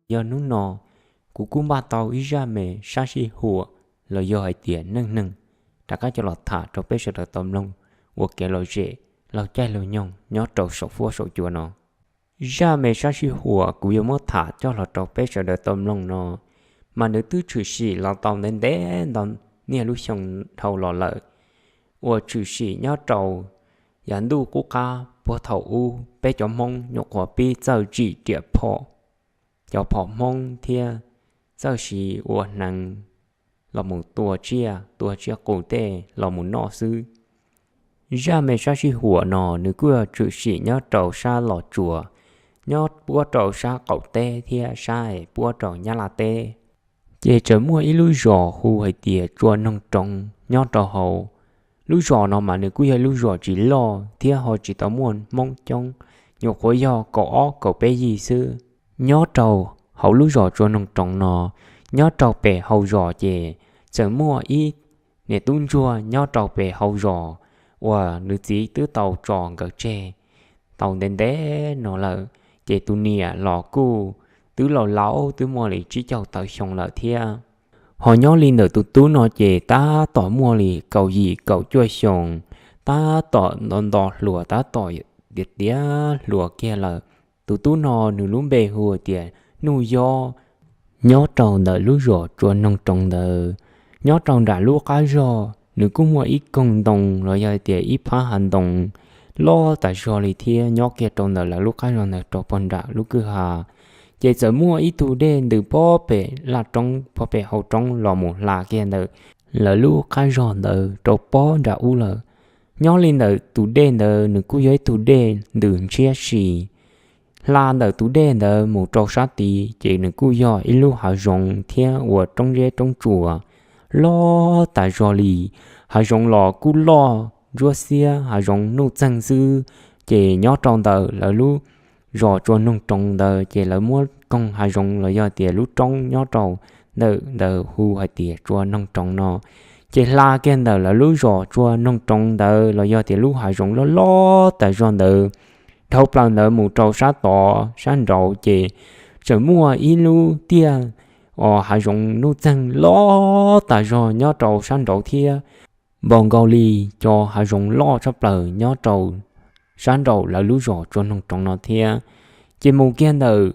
Yog hnub no kuv kuj npaj tau ib zaj me sab sij huam los yog hais tias neej neeg rov qab coj los tham rau peb sawv daws tau mloog ua kev lom zem laug caij laug nyoog nyob rau saum fuab saum cua no. Zaj me sab sij huam kuv yuav muab tham coj los rau peb sawv daws tau mloog no, mas nws twb tshwm sim los tau ntev ntev ntau niaj lub xyoo dhau los lawm, uas tshwm sim nyob rau yav ntuj qub qab puag thaum ub peb cov Hmoob nyuam qhuav pib txawj tsim riam phom, cov phom Hmoob thiab txawj siv ua hneev los mus tua tsiaj, tua tsiaj qus tej los mus noj xwb. Zaj me sab sij huam no nws kuj yog tshwm sim nyob rau sab Los Tsuas, nyob puab rau sab qaum teb thiab sab es puab rau Nyab Laj teb. Ces txawm muaj ib lub zos hu hais tias Tsua Noog Roov nyob rau hauv. Lub zos no mas nws kuj yog lub zos tsis loj thiab ho tsis tau muaj Hmoob coob, nyuam qhuav yog kaum ob kaum peb yig xwb. Nyob rau hauv lub zos Tsua Noog Roov no, nyob rau pem hau zos ces txawm muaj ib niam tub ntsuag nyob rau pem hau zos uas nws txiv twb tau tso nkawd tseg tau ntev ntev no lawm, ces tus niam los kuj twb laus laus twb muaj li tsib caug tawm xyoo lawm thiab. Ho nyob li ntawm tus tub no ces tab tom muaj li kaum yim kaum cuaj xyoo, tab tom nto nto hluas tab tom tiav tiav hluas kiag lawm. Tus tub no nws lub npe hu tias Nuj Yob, nyob rau ntawm lub zos Tsua Noog Roov ntawd. Nyob rau nram lub qab zog nws kuj muaj ib koog ntoo los yog tias ib phab hav ntoo loj tas zog li thiab nyob kiag rau ntawm lawv lub qab zog ntawd rau pog nram lub kwj ha. Ces txawm muaj ib tug dej ntws pob pem laj roob pob pem hau roob los mus hla kiag ntawm lawv lub qab zog ntawd rau pob nram ub lawm. Nyob li ntawm tus dej ntawd nws kuj yog ib tug dej ntws ntshiab si. Hla ntawm tus dej ntawd mus rau sab tid ces nws kuj yog ib lub hav zoov thiab ua roob zeb roob tsuas loj tas zog li. Hav zoov los kuj loj ntsuab xiab hav zoov nuj txeeg xwb. Ces nyob rau ntawm lawv lub zos Tsua Noog Roov ntawd ces lawv muab koog hav zoov los yog tias lub roob nyob rau ntawm ntawd hu hais tias Tsua Noog Roov no. Ces hla kiag ntawm lawv lub zos Tsua Noog Roov ntawd los yog tias lub hav zoov loj loj tas zog ntawd, dhau plaws ntawd mus rau sab tod sab nraud ces tseem muaj ib lub tiaj os hav zoov nuj txeeg loj tas zog nyob rau sab nraud thiab. Npaum nkaus li cov hav zoov loj tshaj plaws nyob rau sab nraum lawv lub zos Tsua Noog Roov no thiab. Ces mus kiag ntawm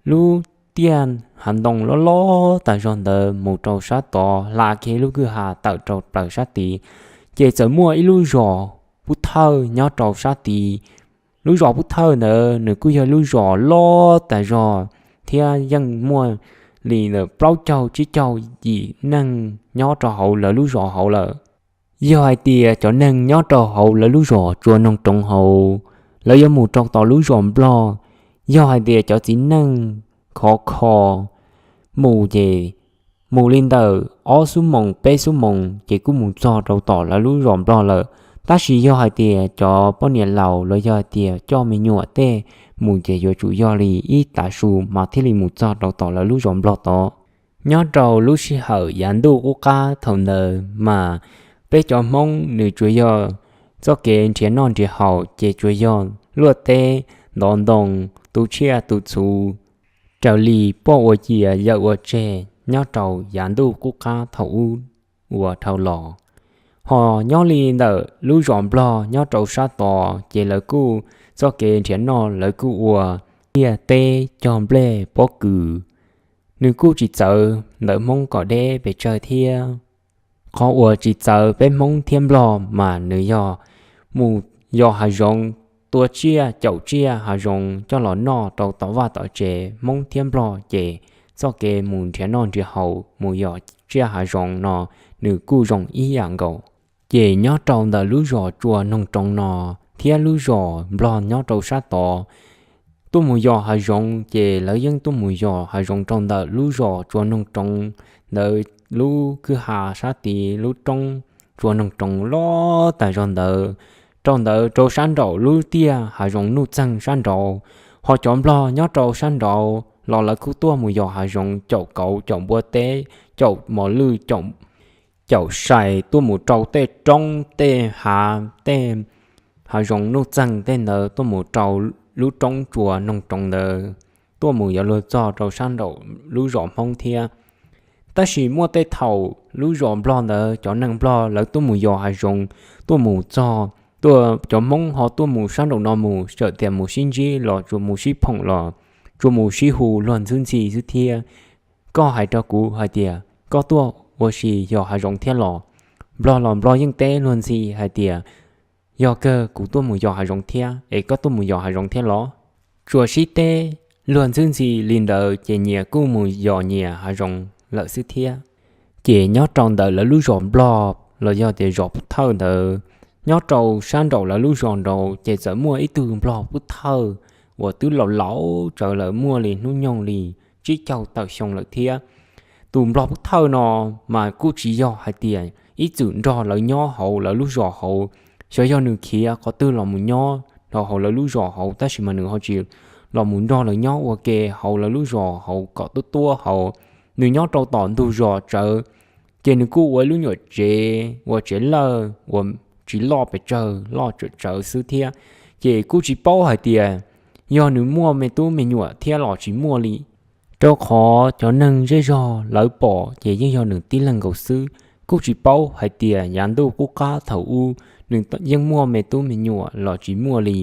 lub tiaj hav ntoo loj loj tas zog ntawd mus rau sab tod hla kiag lub kwj ha tawm rau plaws sab tid, ces txawm muaj ib lub zos Pub Thawj nyob rau sab tid. Lub zos Pub Thawj ntawd nws kuj yog lub zos loj tas zog thiab yeej muaj li ntawm plaub caug tsib caug yim neeg nyob rau hauv lawv lub zos hauv lawm. Yog hais tias cov neeg nyob rau hauv lawv lub zos Tsua Noog Roov hauv, lawv yuav mus rau tom lub zos Nplog. Yog hais tias cov txiv neej khov kho mus ces mus li ntawm ob xuab moos peb xuab moos ces kuj mus txog rau tom lawv lub zos Nplog lawm. Tab sis yog hais tias cov poj niam laus los yog hais tias coj me nyuam tej mus ces yuav tsum yog li ib tav su mas thiaj li mus txog rau tom lawv lub zos Nplog tod. Nyob rau lub sij hawm yav ntuj qub qab thaum ntawd mas peb cov Hmoob nws tsuas yog txoj kev nrhiav noj nrhiav haus ces tsuas yog luaj teb, ntov ntoo, tu tsiaj tu txhu, raws li poj ua cia yawm ua tseg nyob rau yav ntuj qub qab thaum ub uas dhau los. Ho nyob li ntawm lub zos Nplog nyob rau sab tod ces lawv kuj txoj kev nrhiav noj lawv kuj ua tiaj teb cog nplej pob kws. Nws kuj tsis txawv ntawm Hmoob kom deb pes tsawg thiab. Qhov uas tsis txawv peb Hmoob thiab Nplog mas nws yog mus yos hav zoov, tua tsiaj caum tsiaj hav zoov coj los noj rau tom vaj tom tsev. Hmoob thiab Nplog ces txoj kev mus nrhiav noj nrhiav haus mus yos tsiaj hav zoov no nws kuj zoo ib yam nkaus. Ces nyob rau ntawm lub zos Tsua Noog Roov no thiab lub zos Nplog nyob rau sab tod tuaj mus yos hav zoov ces lawv yeej tuaj mus yos hav zoov rau ntawm lub zos Tsua Noog Roov ntawd, lub kwj ha sab tid lub roob Tsua Noog Roov loj tas zog ntawd, rau ntawd rau sab nraum lub tiaj hav zoov nuj txeeg sab nraud. Ho cov Nplog nyob rau sab nraud los lawv kuj tuaj mus yos hav zoov caum kauv caum npua teb, caum mos lwj, caum sai tuaj mus rau tej roob tej hav tej hav zoov nuj txeeg tej ntawd tuaj mus rau lub roob Tsua Noog Roov ntawd. tuaj mus yuav luag txog rau sab nraum lub zos Hmoob thiab. Tab sis muaj tej thaum lub zos Nplog ntawd cov neeg Nplog lawv tuaj mus yos hav zoov, tuaj mus txog, tuaj cov Hmoob ho tuaj mus sab nraum no mus, txawm tias mus sib ntsib los tsuas mus sib phoom los tsuas mus sib hu luag ntxwb ntxhi xwb thiab. Koj hais rau kuv hais tias koj tuaj ua si yos hav zoov thiab los? Nplog los Nplog yeej teb luag ntxhi hais tias yog kawg, kuv tuaj mus yos hav zoov thiab. Es koj tuaj mus yos hav zoov thiab los? Tsuas sib teb luag ntxwb ntxhi li ntawd ces nyias kuj mus yos nyias hav zoov lawm xwb thiab. Ces nyob rau ntawm lawv lub zos Nplog los yog tias zos Pub Thawj ntawd, nyob rau sab nraum lawv lub zos nraud ces txawm muaj ib tug Nplog Pub Thawj uas twb laus laus tsawv lawm, muaj li hnub nyoog li tsib caug tawm xyoo lawm thiab. Tus Nplog Pub Thawj no mas kuj tsis yog hais tias ib txwm nrog lawv nyob hauv lawv lub zos hauv. Xyov yog nws khiav qhov twg los mus nyob rau hauv lawv lub zos hauv, tab sis mas nws ho tsis los mus nrog lawv nyob ua ke hauv lawv lub zos hauv kom tuab tuab hauv. Nws nyob rau tom ntug zos tsawv, ces nws kuj ua ib lub nyuam tsev ua tsev lawj uas tsis loj pes tsawg, loj tsawv tsawv xwb thiab. Ces kuj tsis paub hais tias yog nws muaj me tub me nyuam thiab los tsis muaj li, rau qhov cov neeg zej zog lawv pom ces yeej yog nws tib leeg nkaus xwb. Kuj tsis paub hais tias yav ntuj qub qab thaum ub nws yeej muaj me tub me nyuam los tsis muaj li,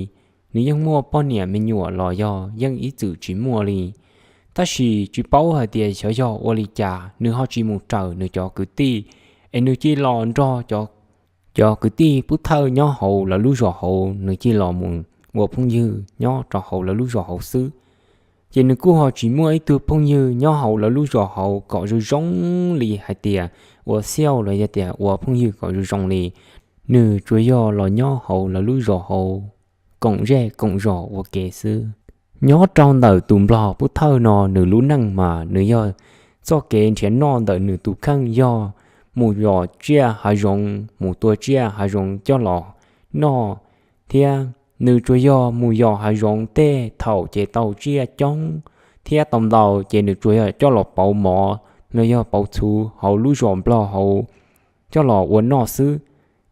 nws yeej muaj poj niam me nyuam los yog yeej ib txwm tsis muaj li. Tab sis tsis paub hais tias xyov yog ua li cas nws ho tsis mus raws nws cov kwv tij, es nws cia li los nrog cov cov kwv tij Pub Thawj nyob hauv lawv lub zos hauv, nws cia li los mus ua phooj ywg nyob rau hauv lawv lub zos hauv xwb. Ces nws kuj ho tsis muaj ib tug phooj ywg nyob hauv lawv lub zos hauv kom zoo zoo li hais tias ua xiauj los yog tias ua phooj ywg kom zoo zoo li. Nws tsuas yog los nyob hauv lawv lub zos hauv koom zej koom zos ua ke xwb. Nyob rau ntawm tus Nplog Pub Thawj no nws lub neej mas nws yog txoj kev nrhiav noj ntawm nws tus kheej yog mus yos tsiaj hav zoov, mus tua tsiaj hav zoov coj los noj thiab. Nws tsuas yog mus yos hav zoov tej thaum ces tau tsiaj coob thiab tau ntau ces nws tsuas yog coj los pauv mov los yog pauv txhuv hauv lub zos Nplog hauv coj los ua noj xwb.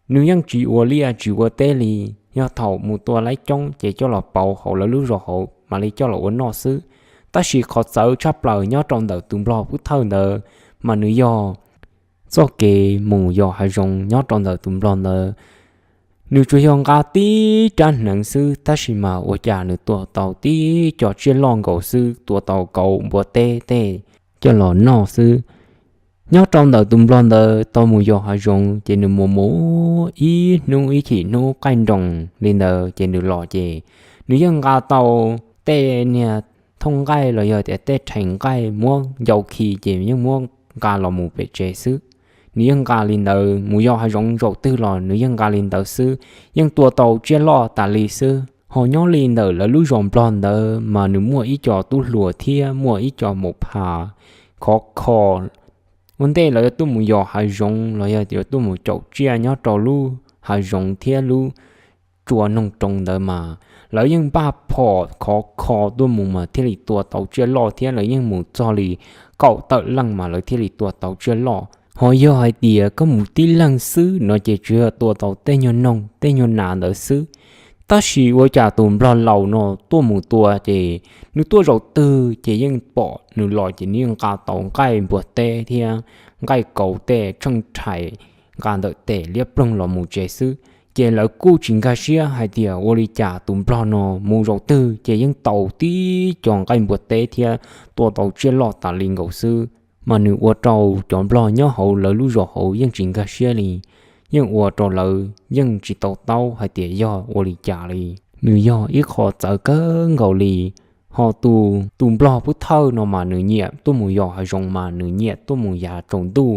Nws yeej tsis ua liaj tsis ua teb li, yog thaum mus tua laib coob ces coj los pauv hauv lawv lub zos hauv mam li coj los ua noj xwb. Tab sis qhov txawv tshaj plaws nyob rau ntawm tus Nplog Pub Thawj ntawd mas nws yog txoj kev mus yos hav zoov nyob rau ntawm tus Nplog ntawd. Nws tsuas yog nqa tib rab hneev xwb, tab sis mas ua cas nws tua tau tib co tsiaj loj nkaus xwb, tua tau kauv npua teb tej coj los noj xwb. Nyob rau ntawm tus Nplog ntawd tau mus yos hav zoov ces nws mus mus ib hnub ib chim hnub qaij nroos li ntawd ces nws los ces nws yeej nqa tau tej niag thooj nqaij los yog tias tej rhais nqaij muab ncau khi ces yeej muab nqa los mus pem tsev xwb. Nws yeej nqa li ntawd mus yos hav zoov zaum twg los nws yeej nqa li ntawd xwb, yeej tua tau tsiaj loj tas li xwb. Ho nyob li ntawm lawv lub zos Nplog ntawd mas nws muaj ib co tub hluas thiab muaj ib co maum phas khov kho. Ua ntej lawv tuaj mus yos hav zoov los yog yuav tuaj mus caum tsiaj nyob rau lub hav zoov thiab lub tsua noog roov ntawd mas lawv yeej npaj phom khov kho tuaj mus mas thiaj li tua tau tsiaj loj thiab lawv yeej mus txog li kaum tawm leej mas lawv thiaj li tua tau tsiaj loj. Ho yog hais tias koj mus tib leeg xwb no ces tsuas yog tua tau tej nyuag noog tej nyuag nas ntawd xwb. Tab sis ua cas tus Nplog laus no tuaj mus tua ces nws tuaj zaum twg ces yeej pom nws los ces nws yeej nqa tau nqaij npua teb thiab nqaij kauv tej tsheej rhais nqa ntawm tes liab ploog los mus tsev xwb. Ces lawv kuj tsis nkag siab hais tias ua li cas tus Nplog no mus zaum twg ces yeej tau tib co nqaij npua teb thiab tua tau tsiaj loj tas li nkaus xwb. Mas nws ua rau cov Nplog nyob hauv lawv lub zos hauv yeej tsis nkag siab li, yeej ua rau lawv yeej tsis tau taub hais tias yog ua li cas li. Nws yog ib qho txawv kawg nkaus li. Ho tus, tus Nplog Pub Thawj no mas nws nyiam tuaj mus yos hav zoov mas nws nyiam tuaj mus yav tsaus ntuj.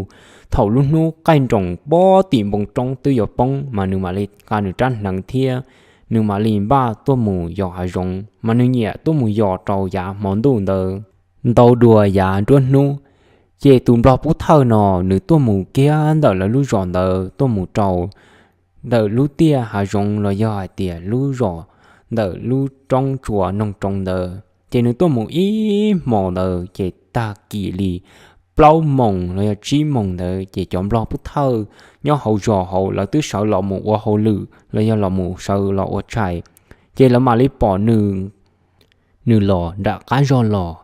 Thaum lub hnub qaij nroos pob tim npoo roob twb yuav poob mas nws mam li nqa nws rab hneev thiab nws mam li npaj tuaj mus yos hav zoov, mas nws nyiam tuaj mus yos rau yav hmo ntuj ntawd ntau dua yav nruab hnub. Ces tus Nplog Pub Thawj no nws tuaj mus kiag ntawm lawv lub zos ntawd tuaj mus rau ntawm lub tiaj hav zoov los yog hais tias lub zos ntawm lub roob tsua noog roov ntawd. Ces nws tuaj mus ib hmos ntawd ces tag kis li plaub moos los yog tsib moos ntawd ces cov Nplog Pub Thawj nyob hauv zos hauv lawv twb sawv los mus ua hauj lwm los yog los mus sawv los ua tshais, ces lawv mam li pom nws nws los nram qab zog los,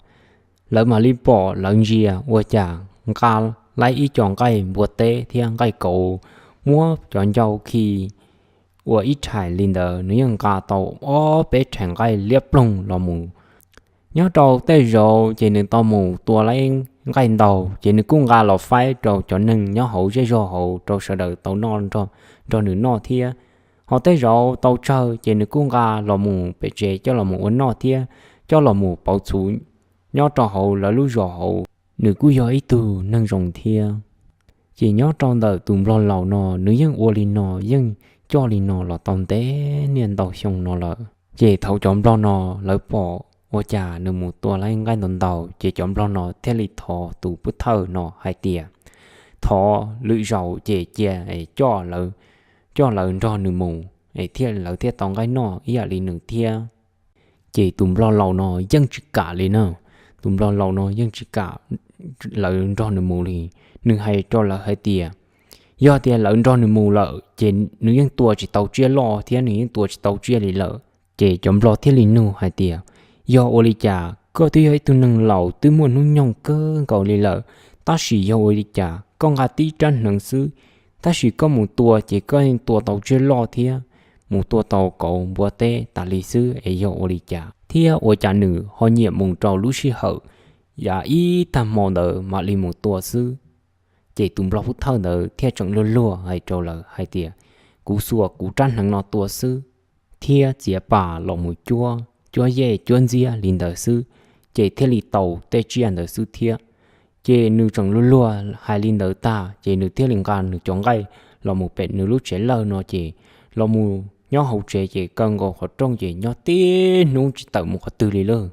lawv mam li pom lawv ntsia ua cas nqa laib ib co nqaij npua teb thiab nqaij kauv, muab cov ncau khi ua ib rhais li ntawd, nws yeej nqa tau ob peb rhais nqaij liab ploog los mus. Nyob rau tej zaum ces nws tau mus tua laib nqaij ntau, ces nws kuj nqa los faib rau cov neeg nyob hauv zej zog hauv rau sawv daws tau noj nrog nws noj thiab. Ho tej zaum tau tsawg ces nws kuj nqa los mus pem tsev coj los mus ua noj thiab coj los mus pauv txhuv nyob rau hauv lawv lub zos hauv. Nws kuj yog ib tug neeg zoo thiab. Ces nyob rau ntawm tus nplog laus no, nws yeej ua li no, yeej coj li no los tau ntev niaj ntau xyoo no lawm. Ces thaum cov nplog no lawv pom ua cas nws mus tua laib nqaij ntau ntau, ces cov nplog no thiaj li thov tus pub thawj no hais tias, thov lwm zaus ces cia coj lawv, coj lawv nrog nws mus es thiaj lawv thiaj tau nqaij noj ib yam li nws thiab. Ces tus nplog laus no yeej tsis kam li na. Tus nplog laus no yeej tsis kam lawv nrog nws mus li. Nws hais rau lawv hais tias, yog tias lawv nrog nws mus lawm ces nws yeej tua tsis tau tsiaj loj thiab nws yeej tua tsis tau tsiaj li lawm. Ces cov nplog thiaj li nug hais tias, yog ua li cas koj twb yog ib tug neeg laus twb muaj hnub nyoog kawg nkaus li lawm, tab sis yog ua li cas koj nqa tib rab hneev xwb, tab sis koj mus tua ces koj yeej tua tau tsiaj loj thiab mus tua tau kauv npua teb tas li xwb es yog ua li cas? Thiab ua cas nws ho nyiam mus rau lub sij hawm yav ib tag hmo ntawd mam li mus tua xwb? Ces tus nplog pub thawj ntawd thiaj tseem luag luag hais rau lawv hais tias, kuv xuas kuv rab hneev no tua xwb, thiab txiav pas los mus cuab cuab yej cuab ntxiab li ntawd xwb, ces thiaj li tau tej tsiaj ntawd xwb thiab. Ces nws tseem luag luag hais li ntawd tag ces nws thiaj li nqa nws cov nqaij los mus pem nws lub tsev lawj no ces los mus nyob hauv tsev ces kaw nkaus qhov rooj ces nyob tib hnub tsis tawm mus qhov twg li lawm.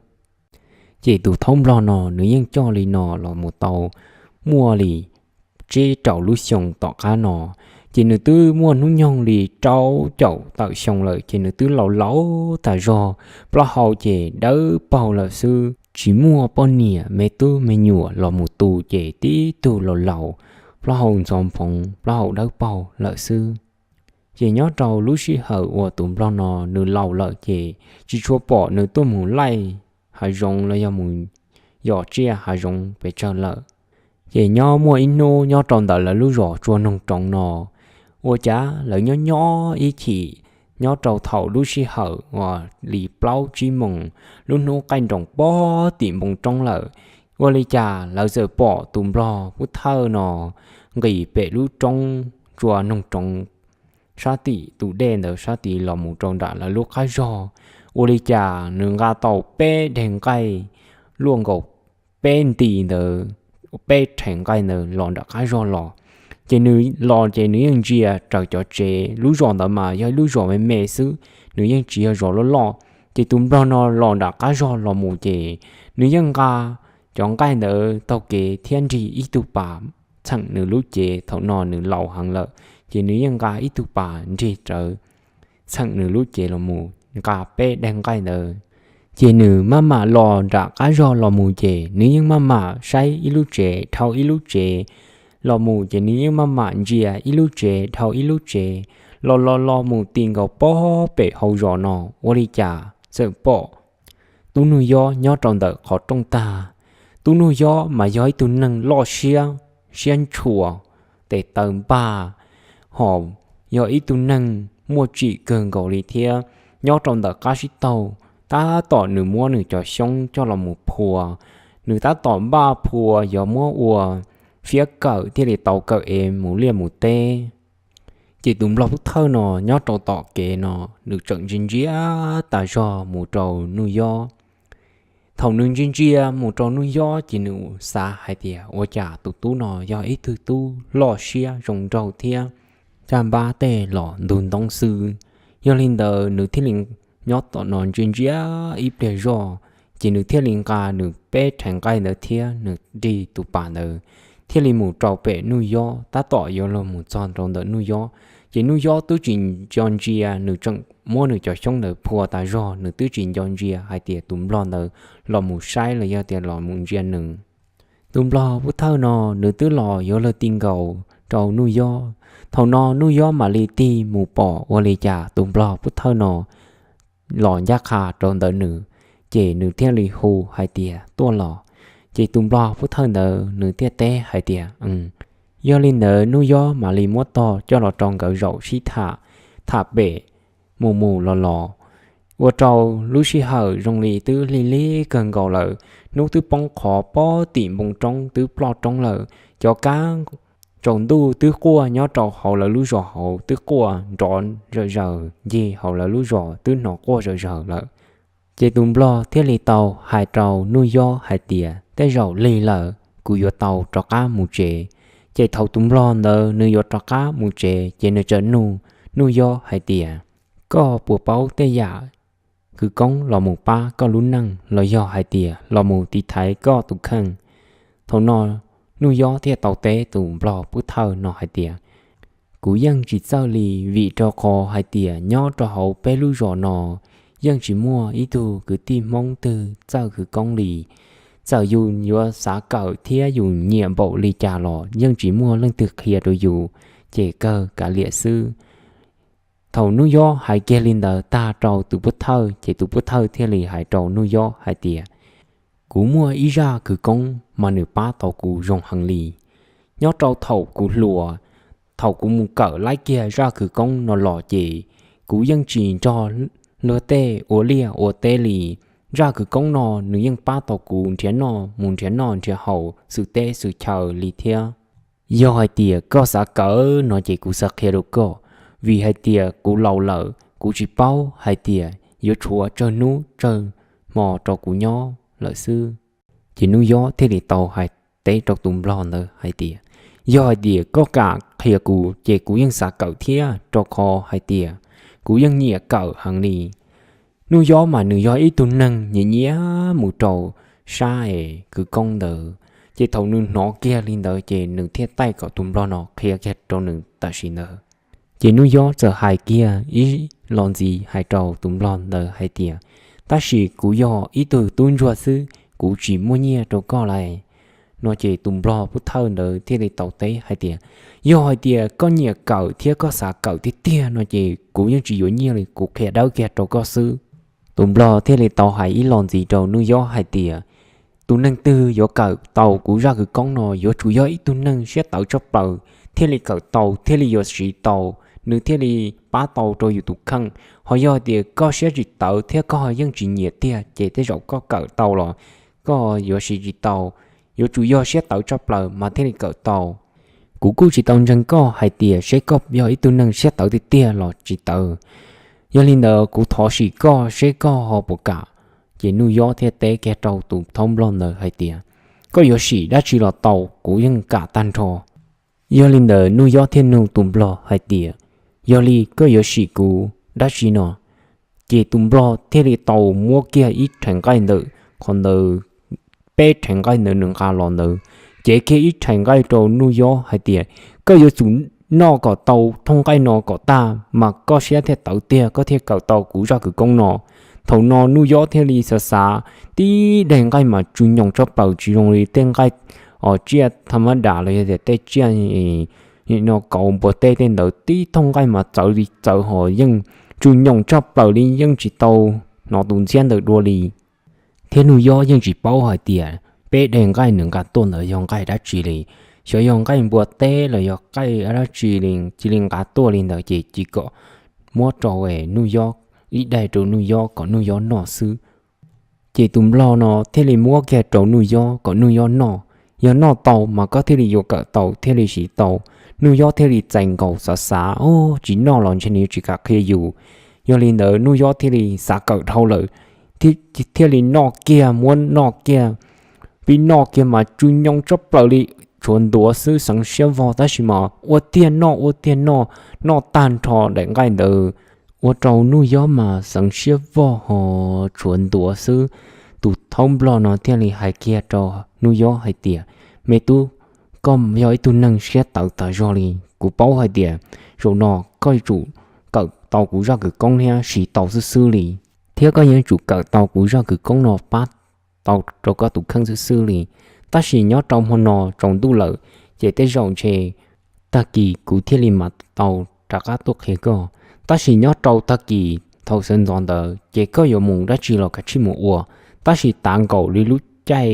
Ces tus thaub nplog no nws yeej coj li no los mus tau muaj li tsib rau lub xyoo tom qab no, ces nws twb muaj hnub nyoog li rau caum tawm xyoo lawm ces nws twb laus laus tas zog, plaub hau ces dawb paug lawm xwb, tsis muaj poj niam me tub me nyuam los mus tu ces tib tug laus laus, plaub hau ntxhov nphoov plaub hau dawb paug lawm xwb. Ces nyob rau lub sij hawm uas tus nplog no nws laus lawm ces tsis tshua pom nws tuaj mus laij hav zoov los yog mus yos tsiaj hav zoov pes tsawg lawm. Ces nyob muaj ib hnub nyob rau ntawm lawv lub zos Tsua Noog Roov no, ua cas lawv nyob nyob ib chim nyob rau thaum lub sij hawm uas li plaub tsib moos lub hnub qaij nroos pob tim npoo roob lawm, ua li cas lawv txawm pom tus nplog pub thawj no nqis pem lub roob Tsua Noog Roov sab tim tus dej ntawd sab tid los mus rau nram lawv lub qab zog. Ua li cas nws nqa tau peb deg nqaij luaj nkaus peb nti ntawd, peb rhais nqaij ntawd los nram qab zog los. Ces nws los ces nws yeej ntsia raws cov tsev, lub zos ntawd mas yog ib lub zos me me xwb, nws yeej tsis yog zos loj loj. Ces tus nplog no los nram qab zog los mus ces nws yeej nqa cov nqaij ntawd taug kev thiab nrig ib tug pas txheem nws lub cev. Thaum no nws laus heev lawm, ces nws yeej nqa ib tug pas nrig rawv txheem nws lub cev los mus nqa peb daig nqaij ntawd. Ces nws maj mam los nram qab zog los mus ces nws yeej maj mam saib ib lub tsev dhau ib lub tsev los mus, ces nws yeej maj mam ntsia ib lub tsev dhau ib lub tsev, los los los mus ti nkaus pob pem hau zos no, ua li cas txawm pom Tub Nuj Yob nyob rau ntawm qhov rooj tag. Tub Nuj Yob mas yog ib tug neeg loj siab, siab ntshua, tes taw npag, ho yog ib tug neeg muaj tsim kawg nkaus li thiab. Nyob rau ntawm qab sib taug, tab tom nws muab nws cov xyoob coj los mus phua, nws tab tom npaj phua yuav muab ua fiab kawm thiaj li tau kawm ev mus liaj mus teb. Ces tus nplog pub thawj no nyob rau tom kev no, nws tseem ntsia ntsia tas zog mus rau Nuj Yob. Thaum nws ntsia ntsia mus rau Nuj Yob ces nws xav hais tias ua cas tus tub no yog ib tug tub loj siab zoo nraug thiab, caj npab tej los ntug ntoob xwb. Yog li ntawd nws thiaj li nyob tom no ntsia ntsia ib pliag zoj, ces nws thiaj li nqa nws peb rhais nqaij ntawd thiab nws nrig tus pas ntawd thiaj li mus rau pem Nuj Yob, tab tom yuav los mus txog rau ntawm Nuj Yob. Ces Nuj Yob twb tsis nco ntsia, nws tseem muab nws cov xyoob ntawd phua tas zog, nws twb tsis nco ntsia hais tias tus nplog ntawd los mus saib los yog tias los mus ntsia nws. Tus nplog pub thawj no nws twb los yuav luag ti nkaus rau Nuj Yob. Thaum no Nuj Yob mam li tig mus pom ua li cas tus nplog pub thawj no los ncaj qha rau ntawm nws. Ces nws thiaj li hu hais tias, Tuaj los. Ces tus nplog pub thawj ntawd nws thiaj teb hais tias, Yog li ntawd Nuj Yob mam li muab tog coj los rau nkawd zaum sib tham, tham pem mus mus los los, ua rau lub sij hawm zoo li twb lig lig kawg nkaus lawm. Hnub twb poob qho pob tim npoo roob twb ploj roob lawm. Cov kab tsaus ntuj twb quaj nyob rau hauv lawv lub zos hauv twb quaj nrov zawm zaws ncig hauv lawv lub zos twb hnov quaj zawm zaws lawm. Ces tus nplog thiaj li tau hais rau Nuj Yob hais tias, Tej zaum lig lawm, kuv yuav tau rov qab mus tsev. Ces thaum tus nplog ntawd nws yuav rov qab mus tsev ces nws txawm nug Nuj Yob hais tias, Koj puas paub tej yam khawv koob los mus pab koj lub neej los yog hais tias los mus tiv thaiv koj tus kheej? Thaum no Nuj Yob thiaj tau teb tus nplog pub thawj no hais tias, Kuv yeej tsis txawj li, vim rau qhov hais tias nyob rau hauv peb lub zos no yeej tsis muaj ib tug kwv tij Hmoob twg txawj khawv koob li. Txawm yus yuav xav kawm thiab yus nyiam npaum li cas los yeej tsis muaj leej twg qhia rau yus, ces kawg kav liam xwb. Thaum Nuj Yob hais kiag li ntawd tag rau tus pub thawj ces tus pub thawj thiaj li hais rau Nuj Yob hais tias, Kuv muaj ib zaj khawv koob mas nws pab tau kuv zoo heev li. Nyob rau thaum kuv hluas, thaum kuv mus kawm laib kiag zaj khawv koob no los ces kuv yeej tsis nrog luag tej ua liaj ua teb li. Zaj khawv koob no nws yeej pab tau kuv nrhiav noj mus nrhiav noj nrhiav haus xwm teb xwm chaw li thiab. Yog hais tias koj xav kawm no ces kuv xav qhia rau koj, vim hais tias kuv laus lawm kuv tsis paub hais tias yuav tshuav tsawg hnub tsawg hmo rau kuv nyob lawm xwb. Ces Nuj Yob thiaj li tau hais teb rau tus nplog ntawd hais tias, Yog hais tias koj kam qhia kuv ces kuv yeej xav kawm thiab, rau qhov hais tias kuv yeej nyiam kawm heev li. Nuj Yob mas nws yog ib tug neeg nyiam nyiam mus rau sab es khawv koob ntawd, ces thaum nws hnov kiag li ntawd ces nws thiaj taij kom tus nplog no qhia kiag rau nws tam sim ntawd. Ces Nuj Yob txawm hais kiag ib los ntxiv hais rau tus nplog ntawd hais tias, Tab sis kuv yog ib tug tub ntsuag xwb, kuv tsis muaj nyiaj rau koj li. No ces tus nplog pub thawj ntawd thiaj li tau teb hais tias, Yog hais tias koj nyiam kawm thiab koj xav kawm tiag tiag no ces kuv yeej tsis yuav nyiaj li, kuv qhia dawb kiag rau koj xwb. Tus nplog thiaj li tau hais ib los ntxiv rau Nuj Yob hais tias, Tus neeg twg yuav kawm tau kuv zaj khawv koob no yuav tsum yog ib tug neeg siab tawv tshaj plaws thiaj li kawm tau thiaj li yuav siv tau, nws thiaj li pab tau rau yus tus kheej. Ho yog tias koj siab tsis tawv thiab koj yeej tsis nyiam tiag ces tej zaum koj kawm tau los koj yuav siv tsis tau, yuav tsum yog siab tawv tshaj plaws mas thiaj li kawm tau. Kuv kuj tsis tau ntseeg koj hais tias seb koj yog ib tug neeg siab tawv tiag tiag los tsis tawv. Yog li ntawd kuv thov sim koj seb koj ho puas kam. Ces Nuj Yob thiaj teb kiag rau tus thaub nplog ntawd hais tias, Koj yuav sim dab tsi los tau, kuv yeej kam tag nrho. Yog li ntawd Nuj Yob thiaj nug tus nplog hais tias, Yog li koj yuav sim kuv dab tsi no? Ces tus nplog thiaj li tau muab kiag ib rhais nqaij ntawm qhov ntawd, peb rhais nqaij ntawd nws nqa los ntawd, cev kiag ib rhais nqaij rau Nuj Yob hais tias, Koj yuav tsum noj kom tau thooj nqaij no kom tag mas koj siab thiaj tawv tiag, koj thiaj kawm tau kuv zaj khawv koob no. Thaum no Nuj Yob thiaj li xav xav, tib daim nqaij mas tsw nyoos tshaj plaws, tsis zoo li tej nqaij os tsiaj tham mab das los yog tias tej tsiaj no kauv npua teb tej ntawd, tib thooj nqaij mas txawv li txawv ho yeej tsw nyoos tshaj plaws li, yeej tsis tau hnov tus ntxhiab ntawd dua li. Thiab Nuj Yob yeej tsis paub hais tias peb daim nqaij nws nqa tuaj ntawd yog nqaij dab tsi li, xyov yog nqaij npua teb los yog nqaij dab tsi li, cia li nqa tuaj li ntawd ces cia kom muab rau Nuj Yob, ib daim rau Nuj Yob kom Nuj Yob noj xwb. Ces tus nplog no thiaj li muab kiag rau Nuj Yob kom Nuj Yob noj, yog noj tau mas koj thiaj li yuav kawm tau thiaj li siv tau. Nuj Yob thiaj li txais nkaus xav xav, Ub, tsis noj los ntshe nws yuav tsis kam qhia yus. Yog li ntawd Nuj Yob thiaj li xav kawm dhau lawm, thiaj li noj kiag, muab noj kiag, pib noj kiag mas tsw nyoos tshaj plaws li, tshuav ntuav xwb xeev siab vog, tab sis mas ua tiag noj ua tiag noj, noj tag nrho daim nqaij ntawd ua rau Nuj Yob mas xeev siab vog ho tshuav ntuav xwb. Tus thaub nplog no thiaj li hais kiag rau Nuj Yob hais tias, Me tub, koj yog ib tug neeg siab tawv tas zog li, kuv paub hais tias zaum no koj yuav tsum kawm tau kuv zaj khawv koob thiab siv tau xwb xwb li, thiab koj yuav tsum kawm tau kuv zaj khawv koob no pab tau rau koj tus kheej xwb xwb li. Tab sis nyob rau hmo no tsaus ntuj lawm, ces tej zaum ntshe tag kis kuv thiaj li mam tau rov qab tuaj qhia koj. Tab sis nyob rau tag kis thaum sawv ntxov ntawd ces koj yuav mus dab tsi los kav tsij mus ua, tab sis tav nkaus li lub caij,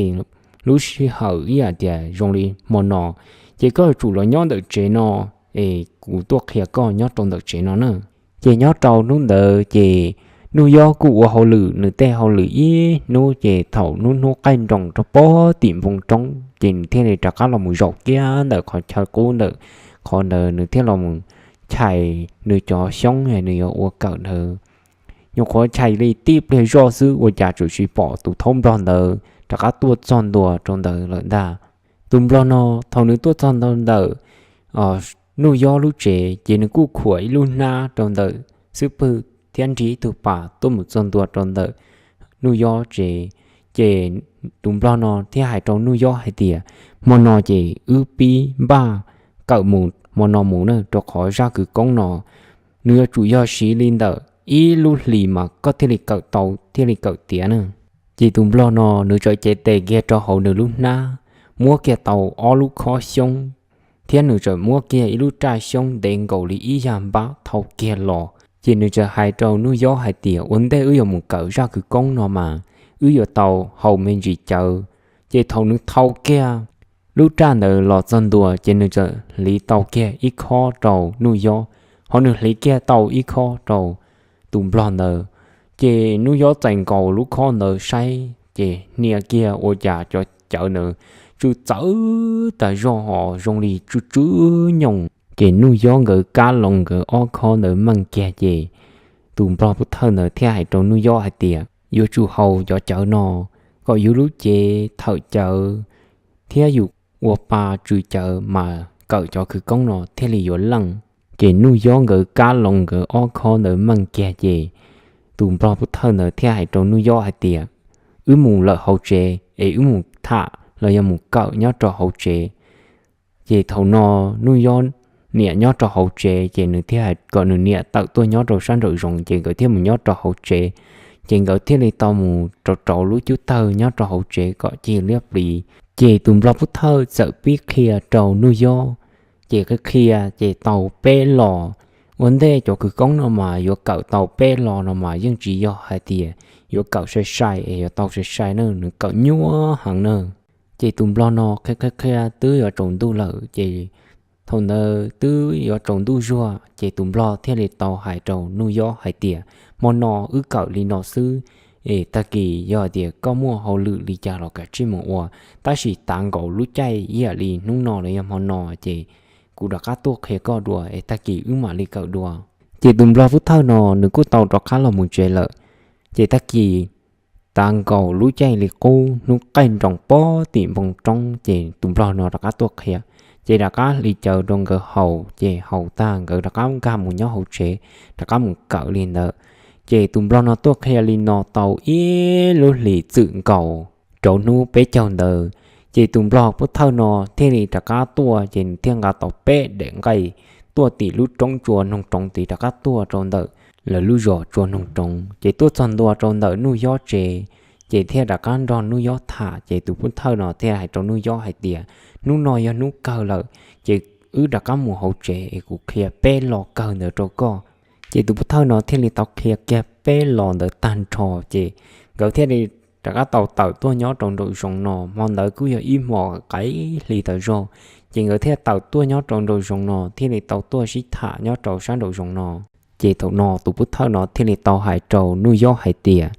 lub sij hawm ib yam tias zoo li hmo no, ces koj yuav tsum los nyob ntawm tsev no, es kuv tuaj qhia koj nyob rau ntawm tsev no na. Ces nyob rau hnub ntawd ces Nuj Yob kuj ua hauj lwm nws tej hauj lwm ib hnub, ces thaum hnub hnub qaij nroos rau pog tim npoo roob ces nws thiaj li rov qab los mus zaum kiag ntawm qhov chaw qub ntawm qhov ntawd, nws thiaj los mus chais nws cov xyoob nws yuav ua kawm ntawd. Nyuam qhuav chais li tib pliag zoj xwb ua cas txawm sis pom tus thaub nplog ntawd rov qab tuaj txog ntua rau ntawd lawm ntag. Tus nplog no thaum nws tuaj txog ntua ntawm Nuj Yob lub tsev ces nws kuj khuam ib lub hnab rau ntawm xub pwg thiab nrig ib tug pas tuaj mus txog ntua rau ntawm Nuj Yob tsev. Ces tus nplog no thiaj hais rau Nuj Yob hais tias, hmo no ces wb pib npaj kawm mus hmo no mus na, rau qhov zaj kwv koob no nws yuav tsum yog siv li ntawm ib lub hlis mas koj thiaj li kawm tau thiaj li kawm tiav na. Ces tus nplog no nws txawm cev tes kiag rau hauv nws lub hnab, muab kiag tau ob lub khob xyoob, thiab nws txawm muab kiag ib lub raj xyoob ntev nkaus li ib yag npab thau kiag los. Ces nws txawm hais rau Nuj Yob hais tias, ua ntej wb yuav mus kawm zaj kwv koob no mas wb yuav tau haus me ntsis cawv. Ces thaum nws thau kiag lub raj ntawd los txog ntua ces nws txawm hliv tau kiag ib khob rau Nuj Yob, ho nws hliv kiag tau ib khob rau tus nplog ntawd. Ces Nuj Yob txais nkaus lub khob ntawd saib ces hnia kiag ua cas cov cawv ntawd tsw txawv tas zog ho zoo li tsw tsw nyoos. Ces Nuj Yob nkawd kab loos nkawd ob khob ntawd meej kiag ces tus nplog pov thawj ntawd thiaj hais rau Nuj Yob hais tias, yuav tsum haus cov cawv no kom yus lub cev thawm cawv thiab yus ua pa tsw cawv mas kawm cov kwv koob no thiaj li yuav leej. Ces Nuj Yob nkawd kab loos nkawd ob khob ntawd meej kiag ces tus nplog pov thawj ntawd thiaj hais rau Nuj Yob hais tias, wb mus lawm hauv tsev es wb mus tham los yog mus kawm nyob rau hauv tsev. Ces thaum no Nuj Yob niam nyob rau hauv tsev ces nws thiaj hais kom nws niam tawm tuaj nyob rau sab nraum zoov ces nkawd thiaj mus nyob rau hauv tsev. Ces nkawd thiaj li tau mus rauv rauv lub cub tawg nyob rau hauv tsev kom cig liab pliv. Ces tus nplog pov thawj txawm pib qhia rau Nuj Yob, ces qhia qhia ces tau peb los. Ua ntej cov kwv koob no mas yuav kawm tau peb los no mas yeej tsis yog hais tias yuav kawm sai sai es yuav tau sai sai na, nws kawm nyuaj heev na. Ces tus nplog no qhia qhia qhia twb yuav tsaus ntuj lawm ces thaum ntawd twb yuav tsaus ntuj zuag ces tus nplog thiaj li tau hais rau Nuj Yob hais tias, hmo no wb kawm li no xwb, es tag kis yog tias koj muaj hauj lwm li cas los kav tsij mus ua, tab sis tav nkaus lub caij ib yam li hnub no los yog hmo no ces kuv rov qab tuaj qhia koj dua es tag kis wb mam li kawm dua. Ces tus nplog pov thawj no nws kuj tau rov qab los mus tsev lawm. Ces tag kis tav nkaus lub caij li qub hnub qaij nroos pog tim npoo roob ces tus nplog no rov qab tuaj qhia. Ces rov qab hliv cawv rau nkawd haus, ces haus tag nkawd rov qab nkag mus nyob hauv tsev, rov qab mus kawm li ntawd. Ces tus nplog no tuaj qhia li no tau ib lub hlis txwm nkaus rau hnub peb caug ntawd, ces tus nplog pov thawj no thiaj li rov qab tuaj, ces nws thiaj nqa tau peb daim nqaij tuaj tim lub roob tsua noog roov tid rov qab tuaj rau ntawm lawv lub zos tsua noog roov. Ces tuaj txog ntua rau ntawm Nuj Yob tsev, ces thiaj rov qab nrog Nuj Yob tham. Ces tus pov thawj no thiaj hais rau Nuj Yob hais tias, hnub no yog hnub kawg lawm, ces wb rov qab mus hauv tsev es kuv qhia peb lo kawg ntawd rau koj. Ces tus pov thawj no thiaj li tau qhia kiag peb lo ntawd tag nrho, ces nkawd thiaj li rov qab tau tawm tuaj nyob rau nraum zoov no. Hmo ntawd kuj yog ib hmo qaim hli tas zog, ces nkawd thiaj tawm tuaj nyob rau nraum zoov no thiaj li tau tuaj sib tham nyob rau sab nraum zoov no. Ces thaum no tus pov thawj no thiaj li tau hais rau Nuj Yob hais tias,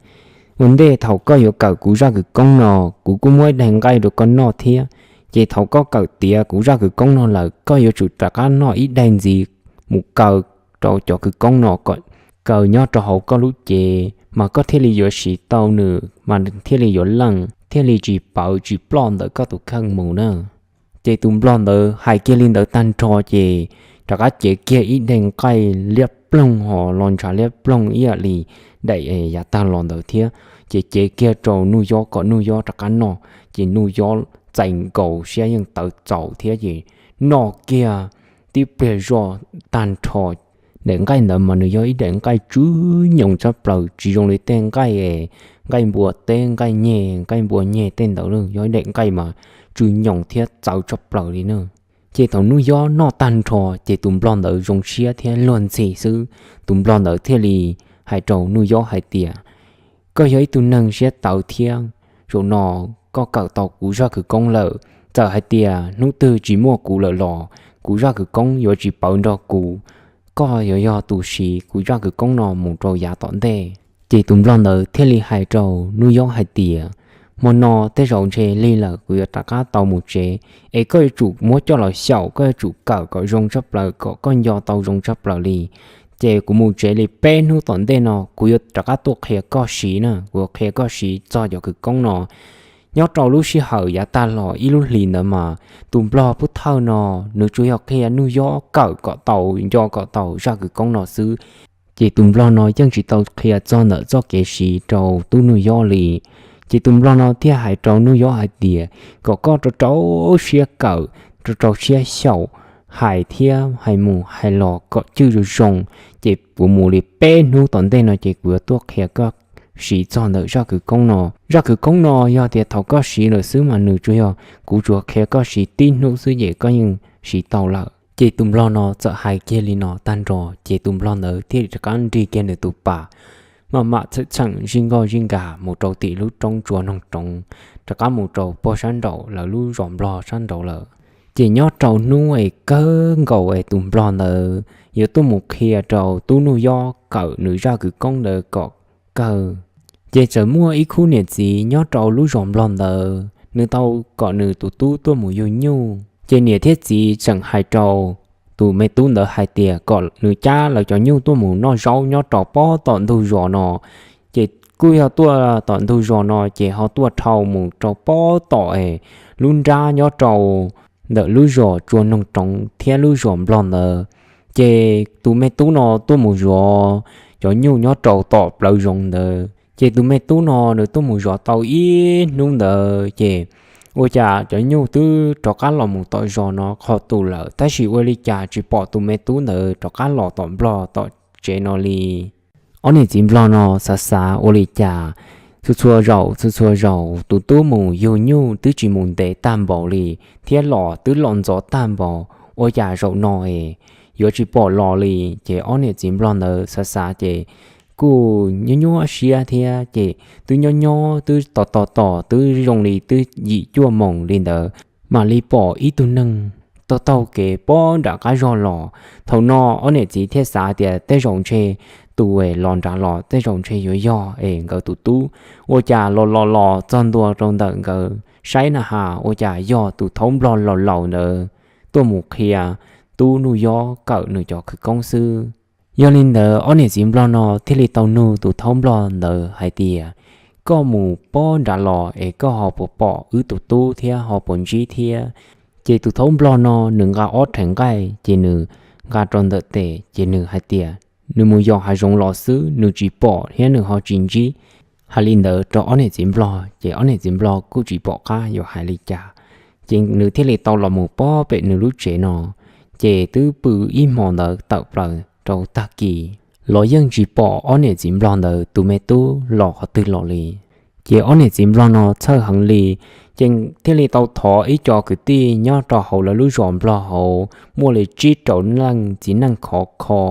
ua ntej thaum koj yuav kawm kuv zaj kwv koob no, kuv kuj muab ib daig nqaij rau koj noj thiab. Ces thaum koj kawm tiav kuv zaj kwv koob no lawm, koj yuav tsum rov qab noj ib daig ntxiv mus kaw rau cov kwv koob no kom kaw nyob rau hauv koj lub cev, mas koj thiaj li yuav siv tau nws, mas thiaj li yuav leej, thiaj li tsis pawv tsis ploj ntawm koj tus kheej mus na. Ces tus nplog ntawd hais kiag li ntawd tag nrho, ces rov qab cev kiag ib daig nqaij liab ploog ho los ntshav liab ploog ib yam li daim yav tag los ntawd thiab. Ces cev kiag rau Nuj Yob kom Nuj Yob rov qab noj, ces Nuj Yob txais nkaus siab yeej tawv txaus thiab, ces noj kiag tib pliag zoj tag nrho. Daim nqaij ntawd mas nws yog ib daim nqaij tsw nyoos tshaj plaws, tsis zoo li tej nqaij, nqaij npua teb, nqaij nyeg, nqaij npua nyeg tej ntawd, yog ib daim nqaij mas tsw nyoos thiab txawv tshaj plaws li na. Ces thaum Nuj Yob noj tag nrho, ces tus nplog ntawd zoo siab thiab luag ntxhi xwb. Tus nplog ntawd thiaj li hais rau Nuj Yob hais tias, Koj yog ib tug neeg siab tawv thiab, zaum no koj kawm tau kuv zaj kwv koob lawm. Txawm hais tias hnub twg tsis muaj kuv lawm los kuv zaj kwv koob yuav tsis pawv nrog kuv. Koj yuav yog tus siv kuv zaj kwv koob no mus rau yav tom ntej. Ces tus nplog ntawd thiaj li hais rau Nuj Yob hais tias, hmo no tej zaum ntshe lig lawm, kuv yuav rov qab tau mus tsev, es koj yuav tsum muab coj los xyaum, koj yuav tsum kawm kom zoo tshaj plaws, kom koj nco tau zoo tshaj plaws li. Ces kuv mus tsev li peb hnub tom ntej no kuv yuav rov qab tuaj qhia koj siv na, kuv yuav qhia koj siv txog cov kwv koob no. Nyob rau lub sij hawm yav tag los ib lub hlis ntawd mas tus nplog pub thawj no nws tsuas yog qhia Nuj Yob kawm kom tau, nco kom tau zaj kwv koob no xwb. Ces tus nplog no yeej tsis tau qhia txog ntawm txoj kev siv rau tub Nuj Yob li. Ces tus nplog no thiaj hais rau Nuj Yob hais tias, kom koj rau rau siab kawm, rau rau siab xyaum, hais thiab hais mus hais los kom cwj zoo zoo, ces kuv mus li peb hnub tom ntej no ces kuv yuav tuaj qhia koj siv txog ntawm zaj kwv koob no. Zaj kwv koob no yog tias thaum koj siv lawm xwb mas nws tsuas yog kuv tsuas qhia koj siv tib hnub xwb ces koj yeej siv tau lawm. Ces tus nplog no txawm hais kiag li no tag nrho ces tus nplog ntawd thiaj li rov qab nrig kiag nws tus pas, maj mam txheem txheem zij nkoj zij nkag mus rau tim lub roob tsua noog roov, rov qab mus rau pog sab nraum lawv lub zos nplog sab nraud lawm. Ces nyob rau hnub es kawg nkaus es tus nplog ntawd yuav tuaj mus qhia rau tub Nuj Yob kawm nws zaj kwv koob ntawd kom kawg. Ces txawm muaj ib khub niam txiv nyob rau lub zos nplog ntawd, nws tau kom nws tus tub tuaj mus yug nyuj. Ces niam thiab txiv tseem hais rau tus me tub ntawd hais tias kom nws cab lawv cov nyuj tuaj mus noj zaub nyob rau pob tom ntug zos no. Ces kuj yog tuaj tom ntug zos no ces ho tuaj dhau mus rau pob tom es lub nrab nyob rau ntawm lub zos tsua noog roov thiab lub zos nplog ntawd. Ces tus me tub no tuaj mus zov cov nyuj nyob rau tom plawv zoov ntawd. Ces tus me tub no nws tuaj mus zov tau ib hnub ntawd ces ua cas cov nyuj twb rov qab los mus tom zos no qhov tus lawm, tab sis ua li cas tsis pom tus me tub ntawd rov qab los tom nplog tom tsev no li. Ob niam txiv nplog no xav xav ua li cas, txhua txhua zaus txhua txhua zaus tus tub mus yug nyuj twb tsis mus ntev tag npaum li, thiab los twb los ntxov tag npaum, ua cas zaum no es yuav tsis pom los li. Ces ob niam txiv nplog ntawd xav xav ces kuj nyuaj nyuaj siab thiab, ces twb nyob nyob twb tos tos tos twb zoo li twb yim cuaj moos li ntawd, mam li pom ib tug neeg taug taug kev pob nram qab zog los. Thaum no ob niam txiv thiaj xav tias tej zaum ntshe tus es los nrad los tej zaum ntshe yuav yog es nkawd tus tub. Ua cas los los los txog ntua rau ntawm nkawd saib na has ua cas yog tus thaub nplog laus laus ntawd tuaj mus qhia tub Nuj Yob kawm nws cov khawv koob xwb. Yog li ntawd ob niam txiv nplog no thiaj li tau nug tus thaub nplog ntawd hais tias, koj mus pob nrad los es koj ho puas pom wb tus tub thiab ho puas ntsib thiab? Ces tus thaub nplog no nws nqa ob rheev nqaij ces nws nqa rau ntawm tes ces nws hais tias, nws mus yos hav zoov los xwb, nws tsis pom thiab nws ho tsis ntsib. Hais li ntawd rau ob niam txiv nplog ces ob niam txiv nplog kuj tsis pom qab yuav hais li cas. Ces nws thiaj li tau los mus pob pem nws lub tsev no. Ces twb pw ib hmo ntawd tawm plaws rau tag kis los yeej tsis pom ob niam txiv nplog ntawd tus me tub los qhov twg los li. Ces ob niam txiv nplog no txhawj heev li, ces thiaj li tau thov ib co kwv tij nyob rau hauv lawv lub zos nplog hauv muaj li tsib rau leej txiv neej khov kho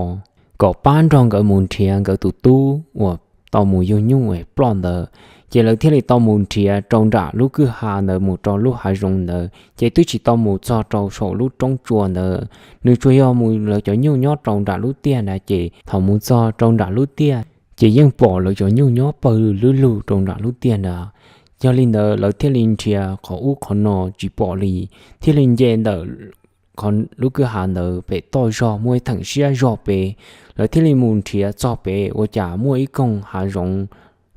kom pab nrog nkawd mus nrhiav nkawd tus tub uas tau mus yug nyuj es ploj ntawd. Ces lawv thiaj li tau mus nrhiav rau nram lub kwj ha ntawd mus rau lub hav zoov ntawd ces twb tsis tau mus txog rau saum lub roob tsua ntawd. Nws tsuas yog mus lawv cov nyuj nyob rau nram lub tiaj ntawd ces thaum mus txog rau nram lub tiaj ces yeej pom lawv cov nyuj nyob pawg lug lug rau nram lub tiaj ntawd. Yog li ntawd lawv thiaj li nrhiav qhov ub qhov no tsis pom li, thiaj li nce ntawm qhov lub kwj ha ntawd pem toj zog muaj ib theem siab zog pem. Lawv thiaj li mus nrhiav txog pem ua cas muaj ib koog hav zoov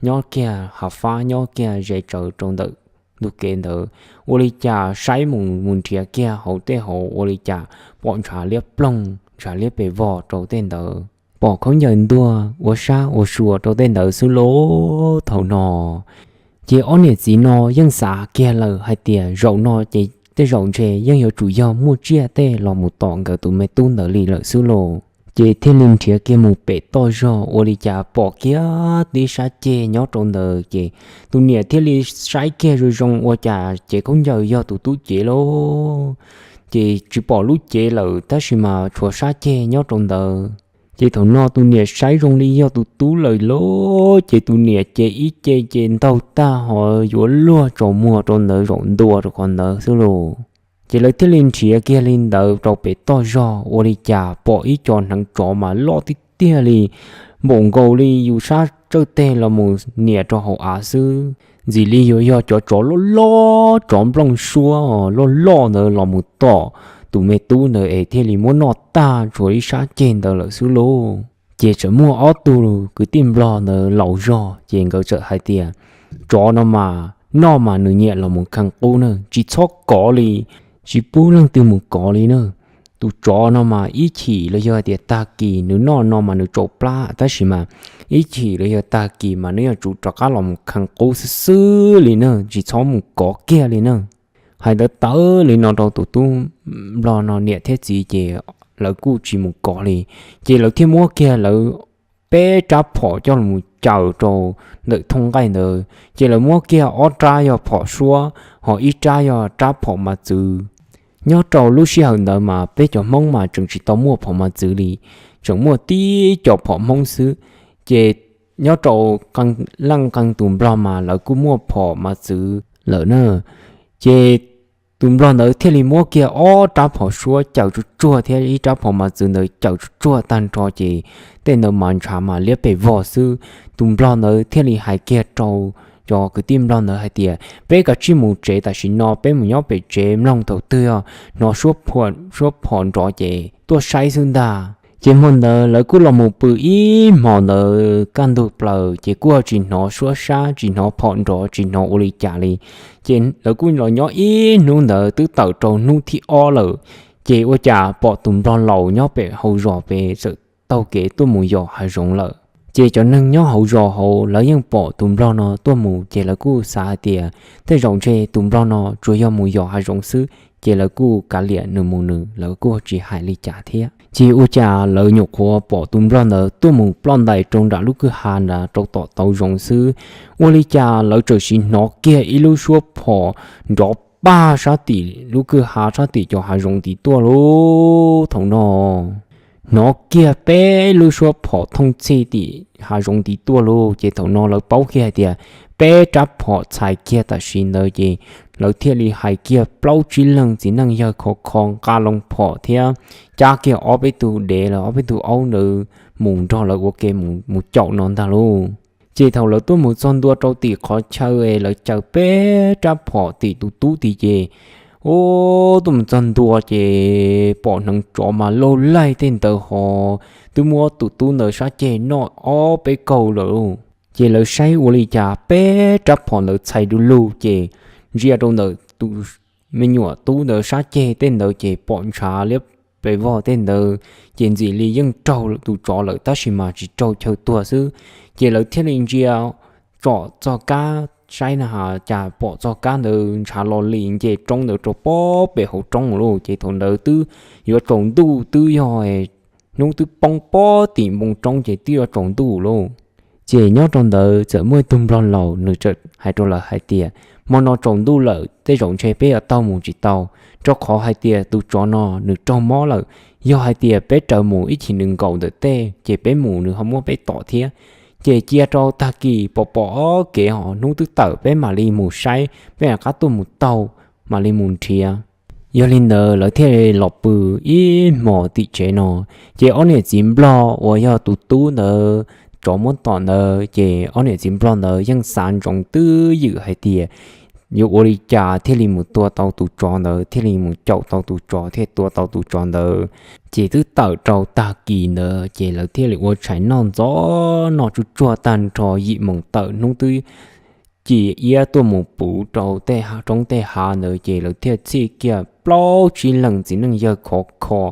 nyob kiag hav fab nyob kiag ze tsawv rau ntawm ntug kev ntawd. Ua li cas saib mus mus nrhiav kiag hauv tej hauv ua li cas pom ntshav liab ploog ntshav liab pes vog rau tej ntawd, pom khaub ncaws ntuag ua sab ua sua rau tej ntawd xwb lauj. Thaum no ces ob niam txiv no yeej xav kiag lawm hais tias zaum no ces tej zaum ntshe yeej yuav tsum yog muaj tsiaj tej los mus tom nkawd tus me tub ntawd li lawm xwb lauj. Ces thiaj li nrhiav kiag mus pem toj zog ua li cas pom kiag tib sab ceg nyob rau ntawd ces tus niam thiaj li saib kiag zoo zoo ua cas cev khaub ncaws yog tus tub cev lauj. Ces tsis pom lub cev lawm tab sis mas tshuav sab ceg nyob rau ntawd. Ces thaum no tus niam saib zoo li yog tus tub lawm lauj, ces tus niam ces ib ce ces ntaug tag ho yuav luag tsaus muag rau ntawd zaum ntua rau qhov ntawd xwb lauj. Ces lawv thiaj li nrhiav kiag li ntawd rau pem toj zog, ua li cas pom ib co hneev tsov mas loj tiag tiag li, npaum nkaus li yus sab tsawj teg los mus nias rau hauv av xwb. Ntxim li yuav yog cov tsov loj loj, tsov nplooj suab loj loj ntawd los mus tom tus me tub ntawd es thiaj li muab noj tag tshuav ib sab ceg ntawd lawm xwb lauj. Ces txawm muaj ob tug kwv tij nplog ntawd laus zog, ces nkawd txawm hais tias, tsov no mas noj mas nws nyiam los mus kheej qub na, tsis txhob kov li, tsis pub leej twg mus kov li na. Tus tsov no mas ib chim los yog hais tias tag kis nws noj no mas nws tsaus plab, tab sis mas ib chim los yog tag kis mas nws yuav tsum rov qab los mus kheej qub xwb xwb li na, tsis txhob mus kov kiag li na. Hais ntawd tawv li no rau tus tub nplog no niam thiab txiv ces lawv kuj tsis mus kov li. Ces lawv thiaj muab kiag lawv peb rab phom coj los mus caws rau ntawm thooj nqaij ntawd, ces lawv muab kiag ob rab yog phom suab, ho ib rab yog rab phom mas txwv. Nyob rau lub sij hawm ntawd mas peb cov Hmoob mas tseem tsis tau muaj phom mas txwv li, tseem muaj tib co phom Hmoob xwb. Ces nyob rau leej qee tus nplog mas lawv kuj muaj phom mas txwv lawm na. Ces tus nplog ntawd thiaj li muab kiag ob rab phom suab caws tsuag tsuag thiab ib rab phom mas txwv ntawd caws tsuag tsuag tag nrho ces tej ntawd mas ntshav mas liab pes vog xwb. Tus nplog ntawd thiaj li hais kiag rau cov kwv tij nplog ntawd hais tias, peb kav tsij mus tsev tam sim no, peb mus nyob pem tsev mloog thaum twg yog hnov suab phom nrov ces tuaj saib xwb ntag. Ces hmo ntawd lawv kuj los mus pw ib hmos ntawd kaj ntug plaws ces kuj tsis hnov suab sab, tsis hnov phom nrov, tsis hnov ua li cas li. Ces lawv kuj los nyob ib hnub ntawd twb tawm rau hnub thib ob lawm, ces ua cas pom tus nplog laus nyob pem hau zos pem txawm taug kev tuaj mus yos hav zoov lawm. Ces cov neeg nyob hauv zos hauv lawv yeej pom tus nplog no tuaj mus ces lawv kuj xav hais tias tej zaum ntshe tus nplog no tsuas yog mus yos hav zoov xwb, ces lawv kuj kav liam nws mus nws, lawv kuj tsis hais li cas thiab. Ces ua cas lawv nyuam qhuav pom tus nplog ntawd tuaj mus ploj ntais rau nram lub kwj ha nrad rau tom tauv zoov xwb, ua li cas lawv txawm sim hnov kiag ib lub suab phom nrov pag sab tim lub kwj ha sab tim cov hav zoov tid tuaj lauj. Thaum no hnov kiag peb lub suab phom thooj txhij tim hav zoov tid tuaj lauj. Ces thaum no lawv paub kiag hais tias peb rab phom txhais kiag tam sim ntawd ces lawv thiaj li hais kiag plaub tsib leeg txiv neej yawg khov kho nqa loo phom thiab cab kiag ob peb tug dev los ob peb tug aub ntawd mus nrog lawv ua ke mus caum no ntag lauj. Ces thaum lawv tuaj mus txog ntua rau tim qhov chaw es lawv caws peb rab phom tim tus tub tid ces, ub, tuaj mus txog ntua ces pom hneev tsov mas laug laig tej ntawd ho twb muab tus tub ntawd sab ceg noj ob peb kaug lawm. Ces lawv saib ua li cas peb rab phom ntawd txhais du lug ces ntsia rau ntawm tus me nyuam tub ntawd sab ceg tej ntawd ces pom ntshav liab pes vog tej ntawd, ces ntxim li yeej raug tus tsov lawm tab sis mas tsis raug chaw tuag xwb. Ces lawv thiaj li ntsia tsom txoj kab saib na has cas pom txoj kab ntawd ntshav lo li nce roob ntawd rau pob pem hauv roob lauj. Ces thaum ntawd twb yuav tsaus ntuj twb yog hnub twb poob pob tim npoo roob ces twb yuav tsaus ntuj lauj. Ces nyob rau ntawd txawm muaj ib tug nplog laus nws txawm hais rau lawv hais tias, hmo no tsaus ntuj lawm tej zaum ntshe peb yuav taug mus tsis tau, rau qhov hais tias tus tsov no nws raug mob lawm. Yog hais tias peb raws mus ib chim nws nkaum ntawm tej ces peb mus nws ho muab peb tom thiab. Ces cia rau tag kis pom pom kev ho hnub twb tawm peb mam li mus saib, peb mam qab tuaj mus taug mam li mus nrhiav. Yog li ntawd lawv thiaj los pw ib hmos tim tsev no. Ces ob niam txiv nplog uas yog tus tub ntawd tsov muab tom ntawd ces ob niam txiv nplog ntawd yeej xav ntsoov twj ywm hais tias yuav ua li cas thiaj li mus tua tau tus tsov ntawd, thiaj li mus caum tau tus tsov thiaj tua tau tus tsov ntawd. Ces twb tawm rau tag kis ntawd ces lawv thiaj li ua tshais noj ntxov noj tsuj tsuag tag nrho yim moos tawm hnub twb ci iab tuaj mus puv rau tej roob tej hav ntawd ces lawv thiaj txhij kiag plaub tsib leeg txiv neej yawg khov kho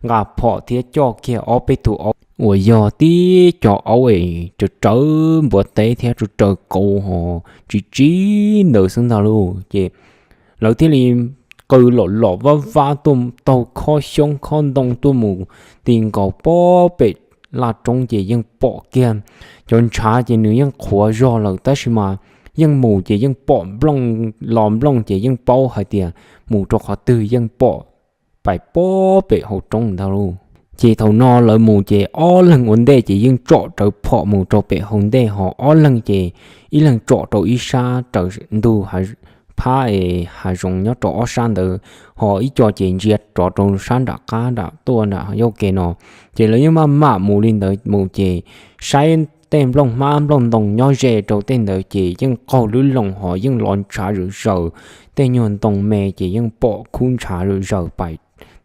nqa phom thiab coj kiag ob peb tug aub uas yog tib co aub es raws raws npua teb thiab raws raws kauv ho tsis tsib ntawd xwb ntag lauj. Ces lawv thiaj li qw lom lom vab vab tuaj taug khob xyoob khob ntoo tuaj mus ti nkaus pob pem laj roob ces yeej pom kiag cov ntshav ces nws yeej qhuav zog lawm tab sis mas yeej mus ces yeej pom nplooj, los nplooj ces yeej paub hais tias mus rau qhov twg yeej pom pais pob pem hauv roob ntag lauj. Ces thaum no lawv mus ces ob leeg ua ntej ces yeej tsom rawv phom mus rau pem hauv ntej, ho ob leeg ces ib leeg tsom rau ib sab raws ntug phab es hav zoov nyob rau ob sab ntawd, ho ib co ces ntsia rov rau sab nram qab nram tuaj nram yauj ke no. Ces lawv yeej maj mam mus li ntawd mus ces saib tej nplooj hmab nplooj ntoo nyob ze rau tej ntawd ces yeej qaug lub loo ho yeej los ntshav zom zaws. Tej nyuag ntoo me ces yeej pom khub ntshav zom zaws pais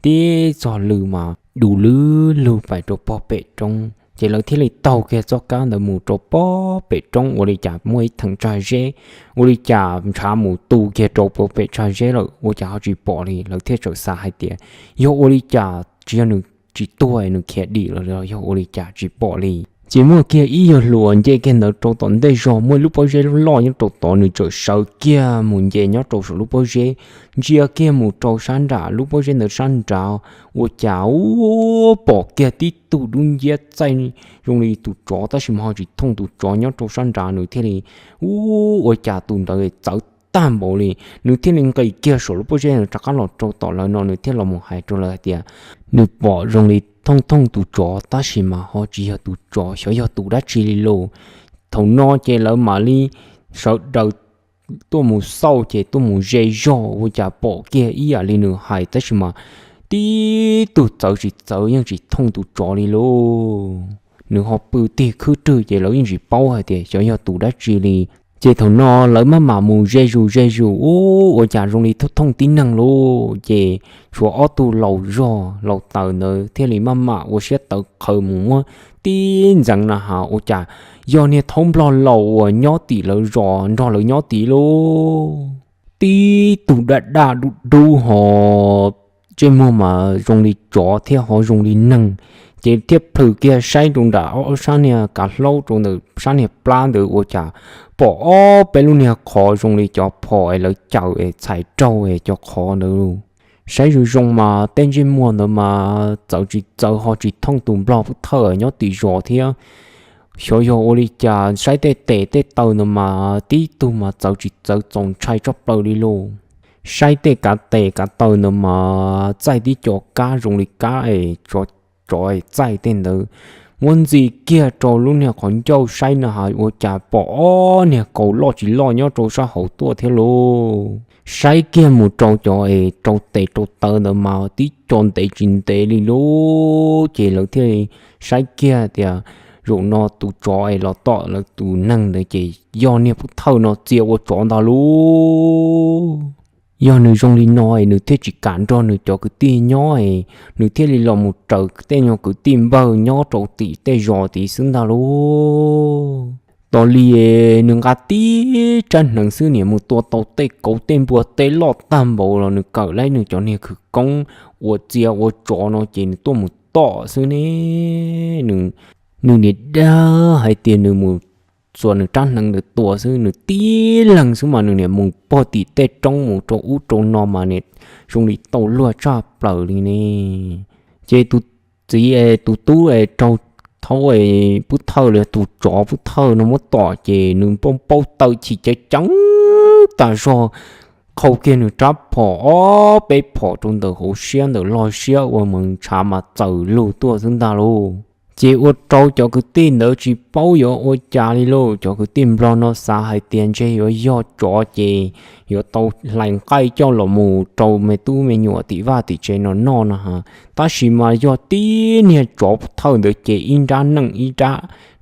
tib txog lw mas du lug lug pais rau pog pem roob. Ces lawv thiaj li taug kiag txoj kab ntawd mus rau pog pem roob, ua li cas muaj ib theem tsag zeb, ua li cas ntshav mus tu kiag rau pog pem tsag zeb lawm, ua cas ho tsis pom li. Lawv thiaj txawm xav hais tias yog ua li cas tsis yog nws tsis tuag nws khiav dim los yog ua li cas tsis pom li. Ces muaj kiag ib yawg hluas nce kiag ntawd rau tom ntej zog, muaj ib lub pob zeb loj nyob rau tod, nws txawm sawv kiag mus nce nyob rau saum lub pob zeb, ntsia kiag mus rau sab nram lub pob zeb ntawd sab nrad, ua cas u pom kiag tib tug dub nciab txaij zoo li tus tsov tab sis mas ho tsis thooj tus tsov nyob rau sab nrad, nws thiaj li u ua cas tus ntawd txawv tag npaum li. Nws thiaj li nqis kiag saum lub pob zeb ntawd rov qab los rau tom lawv no, nws thiaj los mus hais rau lawv hais tias nws pom zoo li thooj thooj tus tsov tab sis mas ho tsis yog tus tsov, xyov yog tus dab tsi li lauj. Thaum no ces lawv mam li sawv daws tuaj mus xauj ces tuaj mus ze zog ua cas pom kiag ib yam li nws hais tab sis mas tib tug txawv tsis txawv yeej tsis thooj tus tsov li lauj. Nws ho pw tig khwb rwg ces lawv yeej tsis paub hais tias xyov yog tus dab tsi li. Ces thaum no lawv maj mam mus ze zus ze zus u ua cas zoo li thooj thooj tib neeg lauj. Ces tshuav ob tug laus zog laus taws ntawd thiaj li maj mam ua siab tawv qhawv mus muab tib ntxeev na has ua cas yog niag thaub nplog laus uas nyob tim lawv zos nrog lawv nyob tid lauj. Tib tug daj daj dub dub ho ntsej muag mas zoo li tsov thiab ho zoo li neeg. Ces thiaj plhws kiag saib rau nram ob sab niag kav hlaub rau ntawm sab niag plab ntawd ua cas pom ob peb lub niag qhov zoo li cov phom es lawv cawm es txhais raug es cov qhov ntawd. Saib zoo zoo mas tej ntsej muag ntawd mas txawv tsis txawv ho tsis thooj tus nplog pub thawj nyob tim zos thiab. Xyov yog ua li cas saib tej tes tej taw ntawd mas tib tug mas txawv tsis txawv txaus ntshai tshaj plaws li lauj. Saib tej kav tes kav taw ntawd mas txaij tib co kab zoo li kab es tsov es txaij tej ntawd. Muab ntxi kiag rau lub niag qhov ncauj saib na has ua cas pom ob niag kaus loj tsis loj nyob rau sab hauv tuaj thiab lauj. Saib kiag mus rau cov es rau tes rau taw ntawd mas tib co ntev tsis ntev li lauj. Ces lawv thiaj saib kiag tias zaum no tus tsov es los tom lawv tus neeg ntawd ces yog niag pub thawj no txia ua tsov ntag lauj. Yog nws zoo li no es nws thiaj tsis kam nrog nws cov kwv tij nyob es nws thiaj li los mus raws tej nyuag kwv tij npawg nyob rau tim tej zos tid xwb ntag lauj. Tos li nws nqa tib rab hneev xwb niam mus tua tau tej kauv tej npua tej loj tag npaum los nws kawm laib nws cov niag khawv koob ua txia ua tsov no ces nws tuaj mus tom xwb ne. Nws niam dag hais tias nws mus txuas nws rab hneev ntawd tua xwb, nws tib leeg xwb mas nws niam mus pog tim tej roob mus rau ub rau no mas niam zoo li tau luag tshaj plaws li ne. Ces tus txiv es tus tub es raug thaub es pub thawj los tus tsov pub thawj no muab tom ces nws paub paub taw chim ceev ceev tas zog, qhau kiag nws rab phom ob peb phom rau ntawm hauv siab ntawm log siab ua mas ntshav mas txawm lug tuaj xwb ntag lauj. Ces ua rau cov kwv tij ntawd tsis paub yuav ua cas li lauj. Cov kwv tij nplog no xav hais tias ntshe yuav yog tsov ces yuav tau hlais nqaij coj los mus rau me tub me nyuam tim vaj tim tsev no noj no ha. Tab sis mas yog tib niag tsov thawj ntawd ces ib nrab neeg ib nrab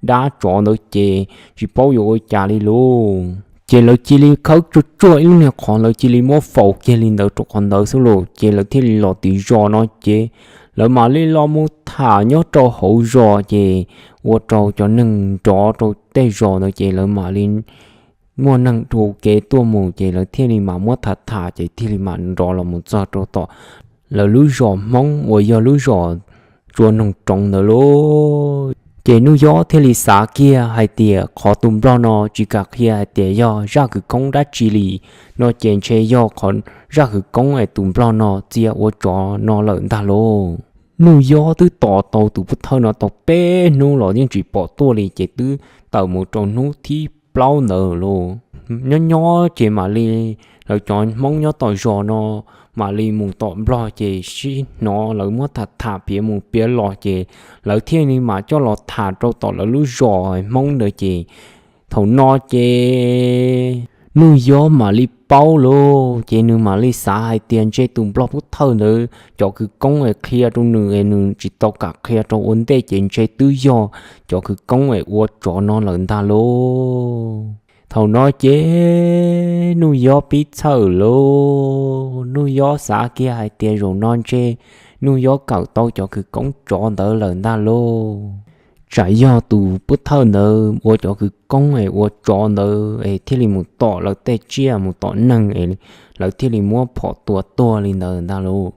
dab tsov ntawd ces tsis paub yuav ua cas li lauj. Ces lawv cia li khawb tsuag tsuag ib lub niag qhov, lawv cia li muab faus kiag li ntawd rau qhov ntawd xwb lauj. Ces lawv thiaj li los tim zos no ces lawv mam li los mus tham nyob rau hauv zos ces ua rau cov neeg nrov rau tej zos ntawd ces lawv mam li muaj neeg dhau kev tuaj mus ces lawv thiaj li mam muab tham tham ces thiaj li mam nrov los mus txog rau tom lawv lub zos Hmoob uas yog lub zos Tsua Noog Roov ntawd lauj. Ces Nuj Yob thiaj li xav kiag hais tias qhov tus nplog no tsis kam qhia hais tias yog zaj kwv koob dab tsi li no ces ntshe yog qhov zaj kwv koob es tus nplog no txia ua tsov no lawm ntag lauj. Nuj Yob twb tos tau tus pub thawj no tau peb hnub los yeej tsis pom tuaj li ces twb tawm mus rau hnub thib plaub ntawd lauj. Nyob nyob ces mam li lawv cov Hmoob nyob tom zos no mam li mus tom Nplog ces sib hnov lawv muab tham tham piav mus piav los ces lawv thiaj li mam coj los tham rau tom lawv lub zos Hmoob ntawd ces thaum no ces Nuj Yob mam li paub lauj, ces nws mam li xav hais tias ntshe tus Nplog pub thawj ntawd cov khawv koob es qhia rau nws es nws tsis tau kam qhia rau ua ntej ces ntshe twb yog cov khawv koob es ua tsov no lawm ntag lauj. Thaum no ces Nuj Yob pib txhawj lauj, Nuj Yob xav kiag hais tias zaum no ntshe Nuj Yob kawm tau cov khawv koob tsov ntawd lawm ntag lauj. Tsam yog tus pub thawj ntawd ua cov khawv koob es ua tsov ntawd es thiaj li mus tom lawv tej tsiaj mus tom neeg es lawv thiaj li muab phom tua tuag li ntawd ntag lauj.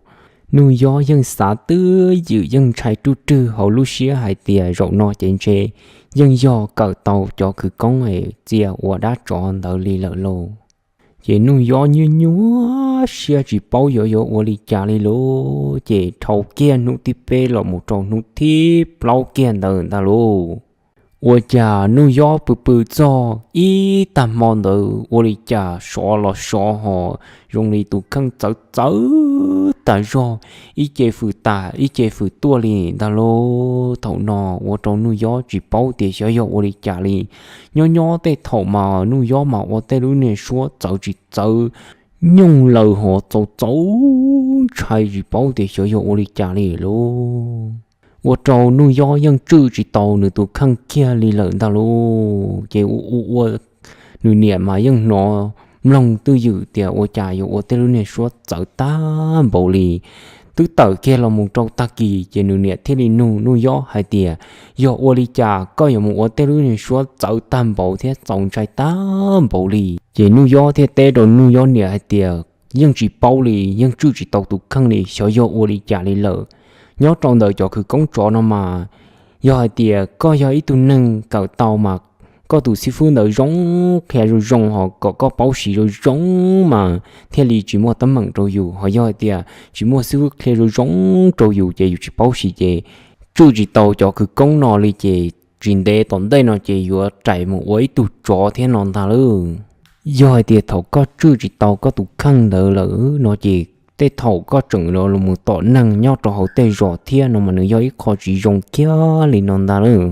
Nuj Yob yeej xav twj ywm yeej ntshai ruj rwg hauv lub siab hais tias zaum no ces ntshe yeej yog kawm tau cov khawv koob es txia ua dab tsov ntawd li lawm lauj. Ces Nuj Yob nyuaj nyuaj siab tsis paub yuav yuav ua li cas li lauj, ces dhau kiag hnub thib peb los mus rau hnub thib plaub kiag ntawd ntag lauj. Ua cas Nuj Yob pw pw txog ib tag hmo ntawd ua li cas sov los sov ho zoo li tus kheej txawv txawv tas zog, ib ce fwm tas ib ce fwm tuaj li ntag lauj. Thaum no ua rau Nuj Yob tsis paub tias xyov yog ua li cas li. Nyob nyob tej thaum mas Nuj Yob mas ua tej lub niag suab txawv tsis txawv, nyooj laws ho txaus txaus ntshai tsis paub tias xyov yog ua li cas li lauj. Ua rau Nuj Yob yeej tswj tsis tau nws tus kheej kiag li lawm ntag lauj. Ces ua ua ua, nws niam mas yeej hnov mloog twj ywm tias ua cas yuav ua tej lub niag suab txawv tag npaum li. Twb tawm kiag los mus rau tag kis ces nws niam thiaj li nug Nuj Yob hais tias, yog ua li cas koj yuav mus ua tej lub niag suab txawv tag npaum thiab txaus ntshai tag npaum li? Ces Nuj Yob thiaj teb rau Nuj Yob niam hais tias, yeej tsis paub li, yeej tswj tsis tau tus kheej li, xyov yog ua li cas li lawm. Nyob rau ntawm cov khawv koob tsov no mas, yog hais tias koj yog ib tug neeg kawm tau mas koj tus xib fwb ntawd zoo, qhia zoo zoo ho kom koj paub siv zoo zoo mas thiaj li tsis muaj teeb meem rau yus, ho yog hais tias tsis muaj xib fwb qhia zoo zoo rau yus ces yus tsis paub siv ces tswj tsis tau cov khawv koob no li ces tsis ntev tom ntej no ces yuav rais mus ua ib tug tsov thiab no ntag lauj. Yog hais tias thaum koj tswj tsis tau koj tus kheej ntawd lawm no ces tej thaum koj tseem los mus tom neeg nyob rau hauv tej zos thiab no mas nws yog ib qho tsis zoo kiag li no ntag lauj.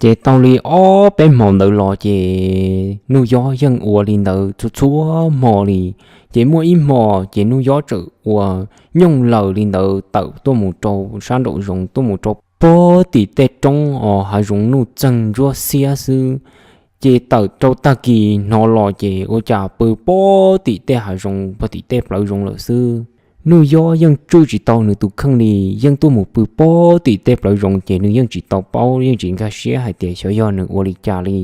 Ces tau li ob peb hmo ntawd los ces Nuj Yob yeej ua li ntawd txhua txhua hmo li. Ces muaj ib hmo ces Nuj Yob txawm ua nyooj laws li ntawd tawm tuaj mus rau sab nraum zoov tuaj mus rau puag tim tej roob os, hav zoov nuj txeeg ntsuab xiab xwb. Ces tawm rau tag kis hnov los ces ua cas pw puag tim tej hav zoov puag tim tej plawv zoov lawm xwb. Nuj Yob yeej tswj tsis tau nws tus kheej li, yeej tuaj mus pw puag tim tej plawv zoov ces nws yeej tsis tau paub yeej tsis nkag siab hais tias xyov yog nws ua li cas li.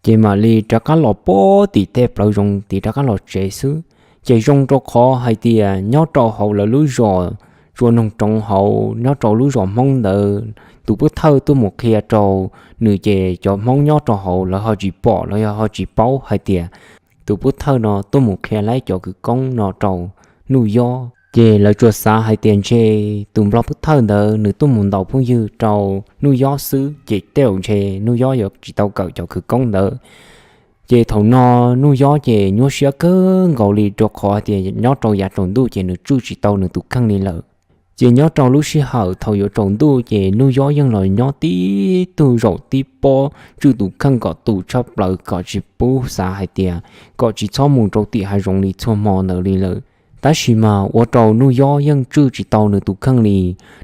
Ces mam li rov qab los puag tim tej plawv zoov tid rov qab los tsev xwb. Ces zoo rau qhov hais tias nyob rau hauv lawv lub zos Tsua Noog Roov hauv nyob rau lub zos Hmoob ntawd, tus pub thawj tuaj mus qhia rau nws ces cov Hmoob nyob rau hauv lawv ho tsis pom los yog ho tsis paub hais tias tus pub thawj no tuaj mus qhia laib cov khawv koob no rau Nuj Yob. Ces lawv tsuas xav hais tias ntshe tus nplog pub thawj ntawd nws tuaj mus ntaus phooj ywg rau Nuj Yob xwb ces tej zaum ntshe Nuj Yob yuav tsis tau kawm cov khawv koob ntawd. Ces thaum no Nuj Yob ces nyuaj siab kawg nkaus li rau qhov hais tias nyob rau yav tsaus ntuj ces nws tswj tsis tau nws tus kheej li lawm. Ces nyob rau lub sij hawm thaum yuav tsaus ntuj ces Nuj Yob yeej los nyob tib tug zaum tib pob tswj tus kheej kom tus tshaj plaws kom tsis pub xav hais tias kom tsis txhob mus rau tim hav zoov li txhua hmo ntawd li lawm. Tab sis mas ua rau Nuj Yob yeej tswj tsis tau nws tus kheej li.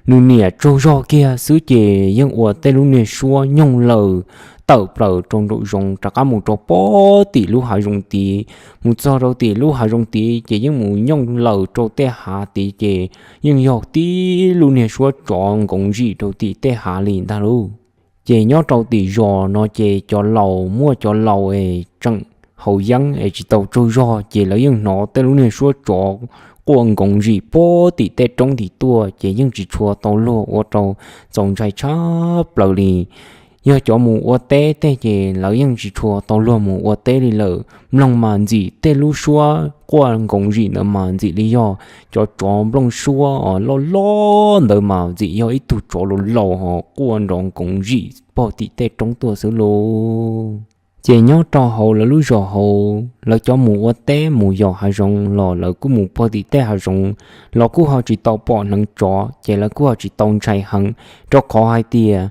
Nws niam tsaug zog kiag xwb ces yeej ua tej lub niag suab nyooj laws tawm plaws rau nraum zoov rov qab mus rau puag tim lub hav zoov tid. Mus txog rau tim lub hav zoov tid ces yeej mus nyooj laws rau tej hav tid ces yeej yog tib lub niag suab tsov nkoov zim rau tim tej hav li ntag lauj. Ces nyob rau tim zos no ces cov laus muaj cov laus es tseem haus yeeb es tsis tau tsaug zog ces lawv yeej hnov tej lub niag suab tsov quaj nkoov zim puag tim tej roob tim tuaj ces yeej tsis tshua tau luag ua rau txaus ntshai tshaj plaws li. Yog cov mus ua teb tej ces lawv yeej tsis tshua tau luag mus ua teb li lawm. Mloog mas ntxim tej lub suab quaj nkoov zim ntawd mas ntxim li yog cov tsov nplooj suab os loj loj ntawd mas ntxim yog ib tug tsov laus laus ho quaj nrov nkoov zim puag tim tej roob tuaj xwb lauj. Ces nyob rau hauv lawv lub zos hauv, lawv cov mus ua teb mus yos hav zoov los lawv kuj mus puag tim tej hav zoov los kuj ho tsis tau pom hneev tsov, ces lawv kuj ho tsis tau ntshai heev, rau qhov hais tias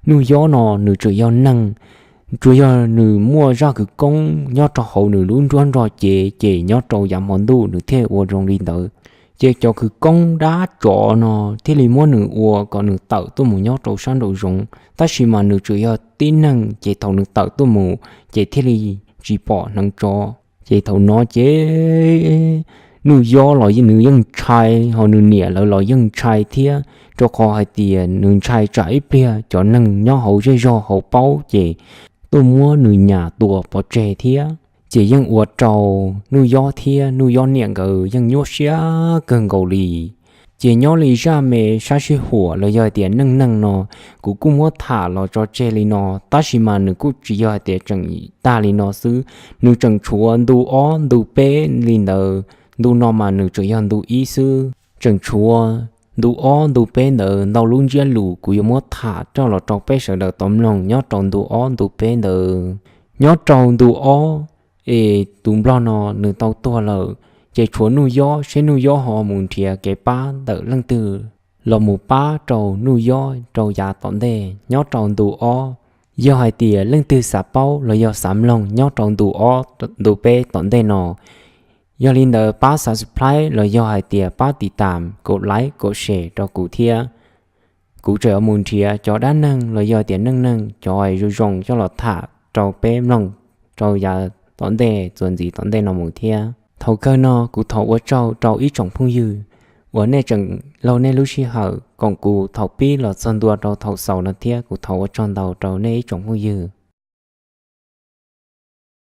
Nuj Yob no nws tseem yog neeg, tsuas yog nws muaj zaj kwv koob nyob rau hauv nws lub nruab nrog cev, ces nyob rau yav hmo ntuj nws thiaj ua zoo li ntawd. Ces cov kwv koob dab tsov no thiaj li muab nws ua kom nws tawm tuaj mus nyob rau sab nraum zoov, tab sis mas nws tseem yog tib neeg, ces thaum nws tawm tuaj mus ces thiaj li tsis pom hneev tsov. Ces thaum no ces Nuj Yob los nws yeej ntshai, ho nws niam lawv los yeej ntshai thiab, rau qhov hais tias nws ntshai tsam ib pliag cov neeg nyob hauv zej zog hauv paub ces tuaj muab nws nyas tua pov tseg thiab. Ces yeej ua rau Nuj Yob thiab Nuj Yob niam nkawd yeej nyuaj siab kawg nkaus li. Ces nyob li zaj me sab sij huam los yog hais tias neej neeg no, kuv kuj muab tham los tso tseg li no, tab sis mas nws kuj tsis yog hais tias tseem tag li no xwb, nws tseem tshuav ntu ob ntu peb li ntawd. Ntu no mas nws tseem yog ntu ib xwb, tseem tshuav ntu ob ntu peb ntawd ntau lub ntsiab lus kuv yuav muab tham coj los rau peb sawv daws tau mloog nyob rau ntu ob ntu peb ntawd. Nyob rau ntu ob es tus nplog no nws tau tuag lawm, ces tshuav Nuj Yob, seb Nuj Yob ho mus nrhiav kev pab ntawm leej twg los mus pab rau Nuj Yob rau yav tom ntej nyob rau ntu ob. Yog hais tias leej twg xav paub los yog xav mloog nyob rau ntu ob ntu peb tom ntej no, yog li ntawd pab subscribe los yog hais tias pab tiv tam, kaum like, kaum share rau kuv thiab. Kuv tseem yuav mus nrhiav cov dab neeg los yog tias neej neeg cov zoo zoo coj los tham rau peb mloog rau yav tom ntej txuas ntxiv tom ntej no mus thiab. Thaum kawg no kuv thov ua tsaug rau ib tsoom phooj ywg uas nej tseem laug nej lub sij hawm koom kuv thaum pib los txog ntua rau thaum xaus no thiab, kuv thov ua tsaug ntau rau nej ib tsoom phooj ywg.